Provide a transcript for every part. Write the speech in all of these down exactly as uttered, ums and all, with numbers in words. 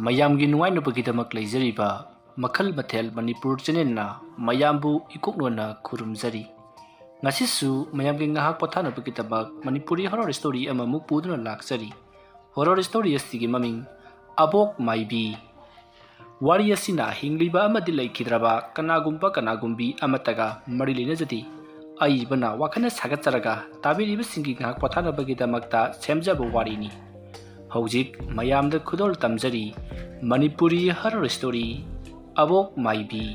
ꯃꯌꯥꯝꯒꯤ ꯅꯨꯡꯉꯥꯏꯅꯕꯒꯤꯗꯃꯛ ꯂꯩꯖꯔꯤꯕ ꯃꯈꯜ ꯃꯊꯦꯜ ꯃꯅꯤꯄꯨꯔ ꯆꯦꯅꯦꯜꯅ ꯃꯌꯥꯝꯕꯨ ꯏꯀꯣꯛꯅꯣꯟꯅ ꯈꯨꯔꯨꯝꯖꯔꯤ꯫ ꯉꯁꯤꯁꯨ ꯃꯌꯥꯝꯒꯤ ꯉꯥꯏꯍꯥꯛ ꯄꯣꯊꯥꯅꯕꯒꯤꯗꯃꯛ ꯃꯅꯤꯄꯨꯔꯤ ꯍꯣꯔꯣꯔ ꯁ꯭ꯇꯣꯔꯤ ꯑꯃꯃꯨꯛ ꯄꯨꯗꯨꯅ ꯂꯥꯛꯆꯔꯤ꯫ ꯍꯣꯔꯣꯔ ꯁ꯭ꯇꯣꯔꯤ ꯑꯁꯤꯒꯤ ꯃꯃꯤꯡ ꯑꯕꯣꯛ ꯃꯥꯏꯕꯤ꯫ ꯋꯥꯔꯤ ꯑꯁꯤꯅ ꯍꯤꯡꯂꯤꯕ ꯑꯃꯗꯤ ꯂꯩꯈꯤꯗ꯭ꯔꯕ ꯀꯅꯥꯒꯨꯝꯕ ꯀꯅꯥꯒꯨꯝꯕꯤ ꯑꯃꯠꯇꯒ ꯃꯔꯤ ꯂꯩꯅꯖꯗꯦ꯫ ꯑꯏꯕꯅ ꯋꯥꯈꯜꯅ ꯁꯥꯒꯠꯆꯔꯒ ꯇꯥꯕꯤꯔꯤꯕꯁꯤꯡꯒꯤ ꯉꯥꯏꯍꯥꯛ ꯄꯣꯊꯥꯅꯕꯒꯤꯗꯃꯛꯇ ꯁꯦꯝꯖꯕ ꯋꯥꯔꯤꯅꯤ꯫ ꯍꯧꯖꯤꯛ ꯃꯌꯥꯝꯗ ꯈꯨꯗꯣꯜ ꯇꯝꯖꯔꯤ ꯃꯅꯤꯄꯨꯔꯤ ꯍꯣꯔꯣꯔ ꯁ꯭ꯇꯣꯔꯤ ꯑꯕꯣꯛ ꯃꯥꯏꯕꯤ꯫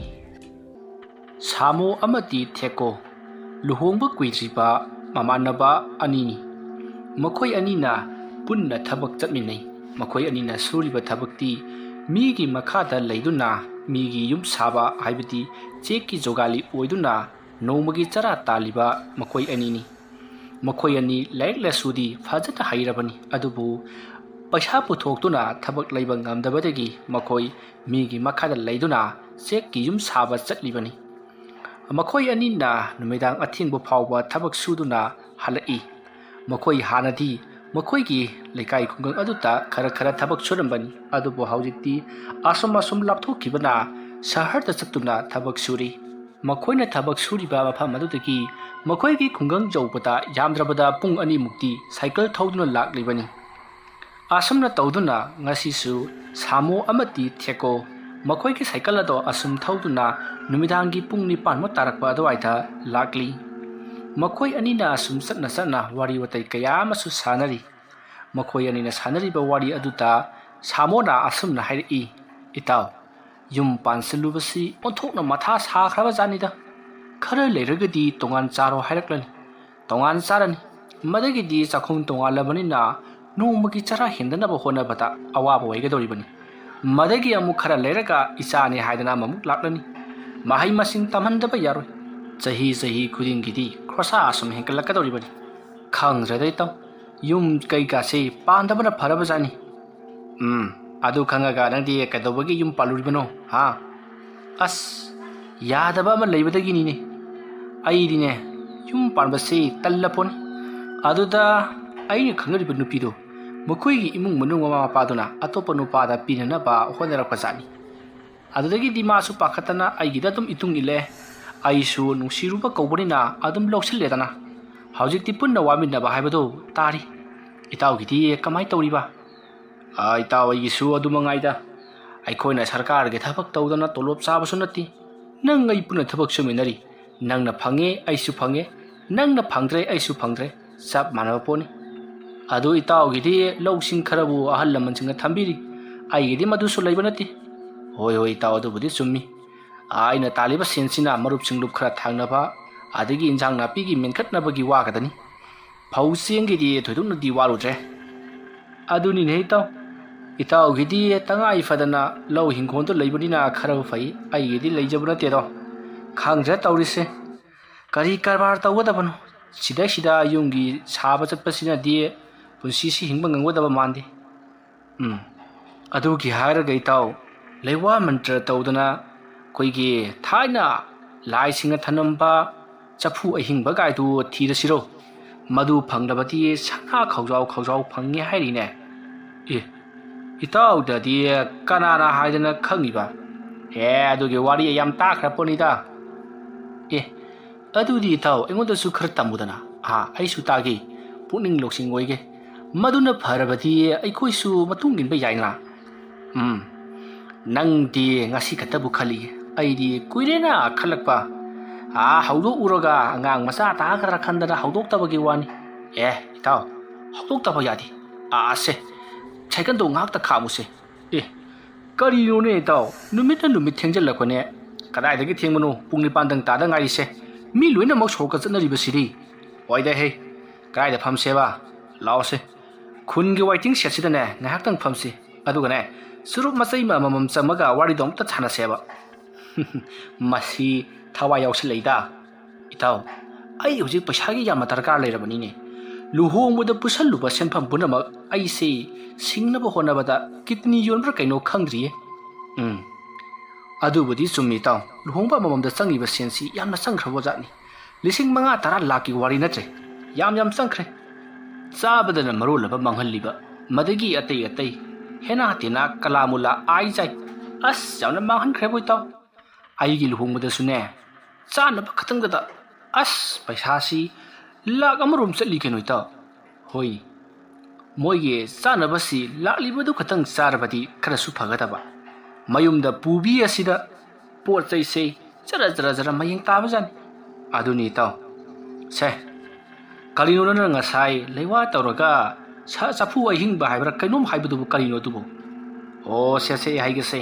ꯁꯥꯃꯣ ꯑꯃꯗꯤ ꯊꯦꯀꯣ ꯂꯨꯍꯣꯡꯕ ꯀꯨꯏꯗ꯭ꯔꯤꯕ ꯃꯃꯥꯟꯅꯕ ꯑꯅꯤꯅꯤ꯫ ꯃꯈꯣꯏ ꯑꯅꯤꯅ ꯄꯨꯟꯅ ꯊꯕꯛ ꯆꯠꯃꯤꯟꯅꯩ꯫ ꯃꯈꯣꯏ ꯑꯅꯤꯅ ꯁꯨꯔꯤꯕ ꯊꯕꯛꯇꯤ ꯃꯤꯒꯤ ꯃꯈꯥꯗ ꯂꯩꯗꯨꯅ ꯃꯤꯒꯤ ꯌꯨꯝ ꯁꯥꯕ, ꯍꯥꯏꯕꯗꯤ ꯆꯦꯛꯀꯤ ꯖꯣꯒꯥꯂꯤ ꯑꯣꯏꯗꯨꯅ ꯅꯣꯡꯃꯒꯤ ꯆꯔꯥ ꯇꯥꯜꯂꯤꯕ ꯃꯈꯣꯏ ꯑꯅꯤꯅꯤ꯫ ꯃꯈꯣꯏ ꯑꯅꯤ ꯂꯥꯏꯔꯤꯛ ꯂꯥꯏꯁꯨꯗꯤ ꯐꯖꯅ ꯍꯩꯔꯕꯅꯤ, ꯑꯗꯨꯕꯨ ꯄꯩꯁꯥ ꯄꯨꯊꯣꯛꯇꯨꯅ ꯊꯕꯛ ꯂꯩꯕ ꯉꯝꯗꯕꯗꯒꯤ ꯃꯈꯣꯏ ꯃꯤꯒꯤ ꯃꯈꯥꯗ ꯂꯩꯗꯨꯅ ꯆꯦꯛꯀꯤ ꯌꯨꯝ ꯁꯥꯕ ꯆꯠꯂꯤꯕꯅꯤ꯫ ꯃꯈꯣꯏ ꯑꯅꯤꯅ ꯅꯨꯃꯤꯗꯥꯡ ꯑꯊꯦꯡꯕ ꯐꯥꯎꯕ ꯊꯕꯛ ꯁꯨꯗꯨꯅ ꯍꯜꯂꯛꯏ꯫ ꯃꯈꯣꯏ ꯍꯥꯟꯅꯗꯤ ꯃꯈꯣꯏꯒꯤ ꯂꯩꯀꯥꯏ ꯈꯨꯡꯒꯪ ꯑꯗꯨꯗ ꯈꯔ ꯈꯔ ꯊꯕꯛ ꯁꯨꯔꯝꯕꯅꯤ, ꯑꯗꯨꯕꯨ ꯍꯧꯖꯤꯛꯇꯤ ꯑꯁꯨꯝ ꯑꯁꯨꯝ ꯂꯥꯞꯊꯣꯛꯈꯤꯕꯅ ꯁꯍꯔꯗ ꯆꯠꯇꯨꯅ ꯊꯕꯛ ꯁꯨꯔꯤ꯫ ꯃꯈꯣꯏꯅ ꯊꯕꯛ ꯁꯨꯔꯤꯕ ꯃꯐꯝ ꯑꯗꯨꯗꯒꯤ ꯃꯈꯣꯏꯒꯤ ꯈꯨꯡꯒꯪ ꯌꯧꯕꯗ ꯌꯥꯝꯗ꯭ꯔꯕꯗ ꯄꯨꯡ ꯑꯅꯤꯃꯨꯛꯇꯤ ꯁꯥꯏꯀꯜ ꯊꯧꯗꯨꯅ ꯂꯥꯛꯂꯤꯕꯅꯤ꯫ ꯑꯁꯨꯝꯅ ꯇꯧꯗꯨꯅ ꯉꯁꯤꯁꯨ ꯁꯥꯃꯣ ꯑꯃꯗꯤ ꯊꯦꯀꯣ ꯃꯈꯣꯏꯒꯤ ꯁꯥꯏꯀꯜ ꯑꯗꯣ ꯑꯁꯨꯝ ꯊꯧꯗꯨꯅ ꯅꯨꯃꯤꯗꯥꯡꯒꯤ ꯄꯨꯡ ꯅꯤꯄꯥꯟꯃꯨꯛ ꯇꯥꯔꯛꯄ ꯑꯗꯨꯋꯥꯏꯗ ꯂꯥꯛꯂꯤ꯫ ꯃꯈꯣꯏ ꯑꯅꯤꯅ ꯑꯁꯨꯝ ꯆꯠꯅ ꯆꯠꯅ ꯋꯥꯔꯤ ꯋꯥꯇꯥꯏ ꯀꯌꯥ ꯑꯃꯁꯨ ꯁꯥꯟꯅꯔꯤ꯫ ꯃꯈꯣꯏ ꯑꯅꯤꯅ ꯁꯥꯟꯅꯔꯤꯕ ꯋꯥꯔꯤ ꯑꯗꯨꯗ ꯁꯥꯃꯣꯅ ꯑꯁꯨꯝꯅ ꯍꯥꯏꯔꯛꯏ, "ꯏꯇꯥꯎ, ꯌꯨꯝ ꯄꯥꯟꯁꯤꯜꯂꯨꯕꯁꯤ ꯑꯣꯟꯊꯣꯛꯅ ꯃꯊꯥ ꯁꯥꯈ꯭ꯔꯕ ꯖꯥꯠꯅꯤꯗ꯫ ꯈꯔ ꯂꯩꯔꯒꯗꯤ ꯇꯣꯉꯥꯟ ꯆꯥꯔꯣ ꯍꯥꯏꯔꯛꯂꯅꯤ꯫ ꯇꯣꯉꯥꯟ ꯆꯥꯔꯅꯤ꯫ ꯃꯗꯒꯤꯗꯤ ꯆꯥꯛꯈꯨꯝ ꯇꯣꯉꯥꯜꯂꯕꯅꯤꯅ ꯅꯣꯡꯃꯒꯤ ꯆꯔꯥ ꯍꯦꯟꯗꯅꯕ ꯍꯣꯠꯅꯕꯗ ꯑꯋꯥꯕ ꯑꯣꯏꯒꯗꯧꯔꯤꯕꯅꯤ꯫ ꯃꯗꯒꯤ ꯑꯃꯨꯛ ꯈꯔ ꯂꯩꯔꯒ ꯏꯆꯥꯅꯤ ꯍꯥꯏꯗꯅ ꯑꯃꯃꯨꯛ ꯂꯥꯛꯂꯅꯤ꯫ ꯃꯍꯩ ꯃꯁꯤꯡ ꯇꯝꯍꯟꯗꯕ ꯌꯥꯔꯣꯏ꯫ ꯆꯍꯤ ꯆꯍꯤ ꯈꯨꯗꯤꯡꯒꯤꯗꯤ ꯈꯣꯔꯁꯥ ꯑꯁꯨꯝ ꯍꯦꯟꯒꯠꯂꯛꯀꯗꯧꯔꯤꯕꯅꯤ꯫ ꯈꯪꯗ꯭ꯔꯦꯗ ꯏꯇꯥꯎ, ꯌꯨꯝ ꯀꯩꯀꯥꯁꯦ ꯄꯥꯟꯗꯕꯅ ꯐꯔꯕꯖꯥꯠꯅꯤ꯫" "ꯎꯝ, ꯑꯗꯨ ꯈꯪꯉꯒ ꯅꯪꯗꯤ ꯀꯩꯗꯧꯕꯒꯤ ꯌꯨꯝ ꯄꯥꯜꯂꯨꯔꯤꯕꯅꯣ, ꯍꯥ?" "ꯑꯁ, ꯌꯥꯗꯕ ꯑꯃ ꯂꯩꯕꯗꯒꯤꯅꯤꯅꯦ꯫ ꯑꯩꯗꯤꯅꯦ, ꯌꯨꯝ ꯄꯥꯟꯕꯁꯤ ꯇꯜꯂꯄꯣꯠꯅꯤ꯫ ꯑꯗꯨꯗ ꯑꯩꯅ ꯈꯪꯅꯔꯤꯕ ꯅꯨꯄꯤꯗꯣ ꯃꯈꯣꯏꯒꯤ ꯏꯃꯨꯡ ꯃꯅꯨꯡ ꯃꯃꯥ ꯃꯄꯥꯗꯨꯅ ꯑꯇꯣꯞꯄ ꯅꯨꯄꯥꯗ ꯄꯤꯅꯅꯕ ꯍꯣꯠꯅꯔꯛꯄ ꯖꯥꯠꯅꯤ꯫ ꯑꯗꯨꯗꯒꯤꯗꯤ ꯃꯥꯁꯨ ꯄꯥꯈꯠꯇꯅ ꯑꯩꯒꯤꯗ ꯑꯗꯨꯝ ꯏꯇꯨꯡ ꯏꯜꯂꯦ꯫ ꯑꯩꯁꯨ ꯅꯨꯡꯁꯤꯔꯨꯕ ꯀꯧꯕꯅꯤꯅ ꯑꯗꯨꯝ ꯂꯧꯁꯤꯜꯂꯦꯗꯅ꯫ ꯍꯧꯖꯤꯛꯇꯤ ꯄꯨꯟꯅ ꯋꯥꯃꯤꯟꯅꯕ ꯍꯥꯏꯕꯗꯨ ꯇꯥꯔꯤ꯫ ꯏꯇꯥꯎꯒꯤꯗꯤ ꯀꯃꯥꯏ ꯇꯧꯔꯤꯕ? "ꯑꯥ, ꯏꯇꯥꯎ, ꯑꯩꯒꯤꯁꯨ ꯑꯗꯨ ꯃꯉꯥꯏꯗ꯫ ꯑꯩꯈꯣꯏꯅ ꯁꯔꯀꯥꯔꯒꯤ ꯊꯕꯛ ꯇꯧꯗꯅ ꯇꯣꯂꯣꯞ ꯆꯥꯕꯁꯨ ꯅꯠꯇꯦ꯫ ꯅꯪ ꯑꯩ ꯄꯨꯟꯅ ꯊꯕꯛ ꯁꯨꯃꯤꯟꯅꯔꯤ꯫ ꯅꯪꯅ ꯐꯪꯉꯦ, ꯑꯩꯁꯨ ꯐꯪꯉꯦ꯫ ꯅꯪꯅ ꯐꯪꯗ꯭ꯔꯦ, ꯑꯩꯁꯨ ꯐꯪꯗ꯭ꯔꯦ꯫ ꯆꯞ ꯃꯥꯟꯅꯕ ꯄꯣꯠꯅꯤ꯫ ꯑꯗꯨ ꯏꯇꯥꯎꯒꯤꯗꯤ ꯂꯧꯁꯤꯡ ꯈꯔꯕꯨ ꯑꯍꯜ ꯂꯃꯟꯁꯤꯡꯅ ꯊꯝꯕꯤꯔꯤ꯫ ꯑꯩꯒꯤꯗꯤ ꯃꯗꯨꯁꯨ ꯂꯩꯕ ꯅꯠꯇꯦ꯫" "ꯍꯣꯏ, ꯍꯣꯏ, ꯏꯇꯥꯎ, ꯑꯗꯨꯕꯨꯗꯤ ꯆꯨꯝꯃꯤ꯫ ꯑꯥ, ꯑꯩꯅ ꯇꯥꯜꯂꯤꯕ ꯁꯦꯟꯁꯤꯅ ꯃꯔꯨꯞ ꯁꯤꯡꯂꯨꯞ ꯈꯔ ꯊꯥꯡꯅꯕ, ꯑꯗꯒꯤ ꯏꯟꯖꯥꯡ ꯅꯥꯄꯤꯒꯤ ꯃꯦꯟꯈꯠꯅꯕꯒꯤ ꯋꯥꯒꯗꯅꯤ꯫ ꯐꯧ ꯆꯦꯡꯒꯤꯗꯤ ꯊꯣꯏꯗꯣꯛꯅꯗꯤ ꯋꯥꯔꯨꯗ꯭ꯔꯦ꯫" "ꯑꯗꯨꯅꯤꯅꯦ ꯏꯇꯥꯎ꯫ ꯏꯇꯥꯎꯒꯤꯗꯤ ꯇꯉꯥꯏ ꯐꯗꯅ ꯂꯧ ꯍꯤꯡꯈꯣꯜꯗꯣ ꯂꯩꯕꯅꯤꯅ ꯈꯔꯕꯨ ꯐꯩ꯫ ꯑꯩꯒꯤꯗꯤ ꯂꯩꯖꯕ ꯅꯠꯇꯦꯗꯣ꯫ ꯈꯪꯗ꯭ꯔꯦ ꯇꯧꯔꯤꯁꯦ꯫ ꯀꯔꯤ ꯀꯔꯕꯥꯔ ꯇꯧꯒꯗꯕꯅꯣ? ꯁꯤꯗꯩꯁꯤꯗ ꯌꯨꯝꯒꯤ ꯁꯥꯕ ꯆꯠꯄꯁꯤꯅꯗꯤ ꯄꯨꯟꯁꯤꯁꯤ ꯍꯤꯡꯕ ꯉꯝꯒꯗꯕ ꯃꯥꯟꯗꯦ꯫" "ꯎꯝ, ꯑꯗꯨꯒꯤ ꯍꯥꯏꯔꯒ ꯏꯇꯥꯎ, ꯂꯩꯋꯥ ꯃꯟꯇ꯭ꯔ ꯇꯧꯗꯅ ꯑꯩꯈꯣꯏꯒꯤ ꯊꯥꯏꯅ ꯂꯥꯏꯁꯤꯡꯅ ꯊꯅꯝꯕ ꯆꯐꯨ ꯑꯍꯤꯡꯕ ꯀꯥꯏꯗꯨ ꯊꯤꯔꯁꯤꯔꯣ? ꯃꯗꯨ ꯐꯪꯂꯕꯗꯤ ꯁꯅꯥ ꯈꯧꯖꯥꯎ ꯈꯧꯖꯥꯎ ꯐꯪꯉꯦ ꯍꯥꯏꯔꯤꯅꯦ꯫" "ꯑꯦ, ꯏꯇꯥꯎꯗꯗꯤ ꯀꯅꯥꯅ ꯍꯥꯏꯗꯅ ꯈꯪꯉꯤꯕ?" "ꯑꯦ, ꯑꯗꯨꯒꯤ ꯋꯥꯔꯤ ꯌꯥꯝ ꯇꯥꯈ꯭ꯔ ꯄꯣꯠꯅꯤꯗ꯫" "ꯑꯦ, ꯑꯗꯨꯗꯤ ꯏꯇꯥꯎ, ꯑꯩꯉꯣꯟꯗꯁꯨ ꯈꯔ ꯇꯝꯃꯨꯗꯅ꯫ ꯑꯥ, ꯑꯩꯁꯨ ꯇꯥꯒꯦ, ꯄꯨꯛꯅꯤꯡ ꯂꯧꯁꯤꯡ ꯑꯣꯏꯒꯦ꯫ ꯃꯗꯨꯅ ꯐꯔꯕꯗꯤ ꯑꯩꯈꯣꯏꯁꯨ ꯃꯇꯨꯡ ꯏꯟꯕ ꯌꯥꯏꯅ꯫" "ꯎꯝ, ꯅꯪꯗꯤ ꯉꯁꯤ ꯈꯛꯇꯕꯨ ꯈꯜꯂꯤ, ꯑꯩꯗꯤ ꯀꯨꯏꯔꯦꯅ ꯈꯜꯂꯛꯄ꯫ ꯑꯥ, ꯍꯧꯗꯣꯛꯎꯔꯒ ꯑꯉꯥꯡ ꯃꯆꯥ ꯇꯥꯒꯗ꯭ꯔꯥ ꯈꯟꯗꯅ ꯍꯧꯗꯣꯛꯇꯕꯒꯤ ꯋꯥꯅꯤ꯫" "ꯑꯦ, ꯏꯇꯥꯎ, ꯍꯧꯗꯣꯛꯇꯕ ꯌꯥꯗꯦ꯫ ꯑꯥ, ꯁꯦ, ꯁꯥꯏꯀꯜꯗꯣ ꯉꯥꯏꯍꯥꯛꯇ ꯈꯥꯝꯃꯨꯁꯦ꯫" "ꯑꯦ, ꯀꯔꯤꯅꯣꯅꯦ ꯏꯇꯥꯎ? ꯅꯨꯃꯤꯠꯅ ꯅꯨꯃꯤꯠ ꯊꯦꯡꯖꯤꯜꯂꯛꯄꯅꯦ꯫" "ꯀꯗꯥꯏꯗꯒꯤ ꯊꯦꯡꯕꯅꯣ? ꯄꯨꯡ ꯅꯤꯄꯥꯟꯗꯪ ꯇꯥꯗ ꯉꯥꯏꯔꯤꯁꯦ꯫ ꯃꯤ ꯂꯣꯏꯅꯃꯛ ꯁꯣꯔꯣꯛꯀ ꯆꯠꯅꯔꯤꯕꯁꯤꯗꯤ꯫" "ꯑꯣꯏꯗ ꯍꯦ, ꯀꯗꯥꯏꯗ ꯐꯝꯁꯦꯕ? ꯂꯥꯛꯑꯣꯁꯦ, ꯈꯨꯟꯒꯤ ꯋꯥꯏꯇꯤꯡ ꯁꯦꯠꯁꯤꯗꯅꯦ ꯉꯥꯏꯍꯥꯛꯇꯪ ꯐꯝꯁꯤ꯫ ꯑꯗꯨꯒꯅꯦ, ꯆꯨꯔꯨꯞ ꯃꯆꯩ ꯑꯃ ꯑꯃꯃꯝ ꯆꯝꯃꯒ ꯋꯥꯔꯤꯗꯣ ꯑꯝꯇ ꯁꯥꯟꯅꯁꯦꯕ꯫" "ꯃꯁꯤ ꯊꯋꯥꯏ ꯌꯥꯎꯁꯜꯂꯛꯏꯗ꯫" "ꯏꯇꯥꯎ, ꯑꯩ ꯍꯧꯖꯤꯛ ꯄꯩꯁꯥꯒꯤ ꯌꯥꯝꯅ ꯗꯔꯀꯥꯔ ꯂꯩꯔꯕꯅꯤꯅꯦ꯫ ꯂꯨꯍꯣꯡꯕꯗ ꯄꯨꯁꯜꯂꯨꯕ ꯁꯦꯟꯐꯝ ꯄꯨꯝꯅꯃꯛ ꯑꯩꯁꯦ ꯁꯤꯡꯅꯕ ꯍꯣꯠꯅꯕꯗ ꯀꯤꯗꯅꯤ ꯌꯣꯟꯕ꯭ꯔꯥ ꯀꯩꯅꯣ ꯈꯪꯗ꯭ꯔꯤꯌꯦ꯫" "ꯎꯝ, ꯑꯗꯨꯕꯨꯗꯤ ꯆꯨꯝꯃꯤ ꯏꯇꯥꯎ꯫ ꯂꯨꯍꯣꯡꯕ ꯑꯃꯃꯝꯗ ꯆꯪꯉꯤꯕ ꯁꯦꯟꯁꯤ ꯌꯥꯝꯅ ꯆꯪꯈ꯭ꯔꯕ ꯖꯥꯠꯅꯤ꯫ ꯂꯤꯁꯤꯡ ꯃꯉꯥ ꯇꯔꯥ ꯂꯥꯛꯀꯤ ꯋꯥꯔꯤ ꯅꯠꯇ꯭ꯔꯦ꯫ ꯌꯥꯝ ꯌꯥꯝ ꯆꯪꯈ꯭ꯔꯦ꯫ ꯆꯥꯕꯗꯅ ꯃꯔꯣꯜ ꯑꯃ ꯃꯥꯡꯍꯜꯂꯤꯕ꯫ ꯃꯗꯒꯤ ꯑꯇꯩ ꯑꯇꯩ ꯍꯦꯅꯥ ꯇꯦꯅꯥ ꯀꯂꯥ ꯃꯨꯂꯥ ꯑꯥꯏ ꯖꯥꯏ꯫ ꯑꯁ, ꯌꯥꯝꯅ ꯃꯥꯡꯍꯟꯈ꯭ꯔꯦꯕꯣ ꯏꯇꯥꯎ꯫ ꯑꯩꯒꯤ ꯂꯨꯍꯣꯡꯕꯗꯁꯨꯅꯦ, ꯆꯥꯅꯕ ꯈꯛꯇꯪꯗꯗ ꯑꯁ, ꯄꯩꯁꯥꯁꯤ ꯂꯥꯛ ꯑꯃꯔꯣꯝ ꯆꯠꯂꯤ ꯀꯩꯅꯣ ꯏꯇꯥꯎ꯫ ꯍꯣꯏ, ꯃꯣꯏꯒꯤ ꯆꯥꯅꯕꯁꯤ ꯂꯥꯛꯂꯤꯕꯗꯨ ꯈꯛꯇꯪ ꯆꯥꯔꯕꯗꯤ ꯈꯔꯁꯨ ꯐꯒꯗꯕ꯫ ꯃꯌꯨꯝꯗ ꯄꯨꯕꯤ ꯑꯁꯤꯗ ꯄꯣꯠ ꯆꯩꯁꯦ ꯖꯔ ꯖꯔ ꯖꯔ ꯃꯌꯦꯡ ꯇꯥꯕꯖꯥꯠꯅꯤ꯫ ꯑꯗꯨꯅꯤ ꯏꯇꯥꯎ꯫ ꯁꯦ, ꯀꯔꯤꯅꯣ ꯅꯪꯅ ꯉꯁꯥꯏ ꯂꯩꯋꯥ ꯇꯧꯔꯒ ꯁꯥ ꯆꯐꯨ ꯑꯍꯤꯡꯕ ꯍꯥꯏꯕ꯭ꯔꯥ ꯀꯩꯅꯣꯝ ꯍꯥꯏꯕꯗꯨꯕꯨ ꯀꯔꯤꯅꯣ ꯑꯗꯨꯕꯨ? ꯑꯣ, ꯁꯦ, ꯁꯦ, ꯑꯩ ꯍꯥꯏꯒꯦꯁꯦ꯫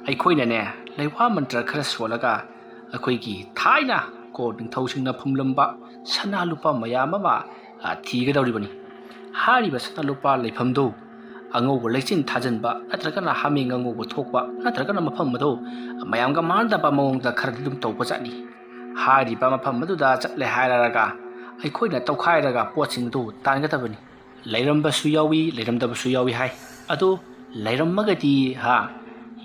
ꯑꯩꯈꯣꯏꯅꯅꯦ, ꯂꯩꯋꯥ ꯃꯟꯇ꯭ꯔ ꯈꯔ ꯁꯣꯜꯂꯒ ꯑꯩꯈꯣꯏꯒꯤ ꯊꯥꯏꯅ ꯀꯣ ꯅꯤꯡꯊꯧꯁꯤꯡꯅ ꯐꯨꯝꯂꯝꯕ ꯁꯅꯥ ꯂꯨꯄꯥ ꯃꯌꯥꯝ ꯑꯃ, ꯑ, ꯊꯤꯒꯗꯧꯔꯤꯕꯅꯤ꯫ ꯍꯥꯏꯔꯤꯕ ꯁꯅꯥ ꯂꯨꯄꯥ ꯂꯩꯐꯝꯗꯨ ꯑꯉꯧꯕ ꯂꯩꯆꯤꯟ ꯊꯥꯖꯤꯟꯕ ꯅꯠꯇ꯭ꯔꯒꯅ ꯍꯥꯃꯦꯡ ꯑꯉꯧꯕ ꯊꯣꯛꯄ ꯅꯠꯇ꯭ꯔꯒꯅ ꯃꯐꯝ ꯑꯗꯨ ꯃꯌꯥꯝꯒ ꯃꯥꯟꯅꯗꯕ ꯃꯑꯣꯡꯗ ꯈꯔꯗꯤ ꯑꯗꯨꯝ ꯇꯧꯕꯖꯥꯠꯅꯤ꯫ ꯍꯥꯏꯔꯤꯕ ꯃꯐꯝ ꯑꯗꯨꯗ ꯆꯠꯂꯦ ꯍꯥꯏꯔꯒ ꯑꯩꯈꯣꯏꯅ ꯇꯧꯈꯥꯏꯔꯒ ꯄꯣꯠꯁꯤꯡꯗꯨ ꯇꯥꯟꯒꯗꯕꯅꯤ꯫ ꯂꯩꯔꯝꯕꯁꯨ ꯌꯥꯎꯏ, ꯂꯩꯔꯝꯗꯕꯁꯨ ꯌꯥꯎꯏ ꯍꯥꯏ꯫ ꯑꯗꯣ ꯂꯩꯔꯝꯃꯒꯗꯤ ꯍꯥ,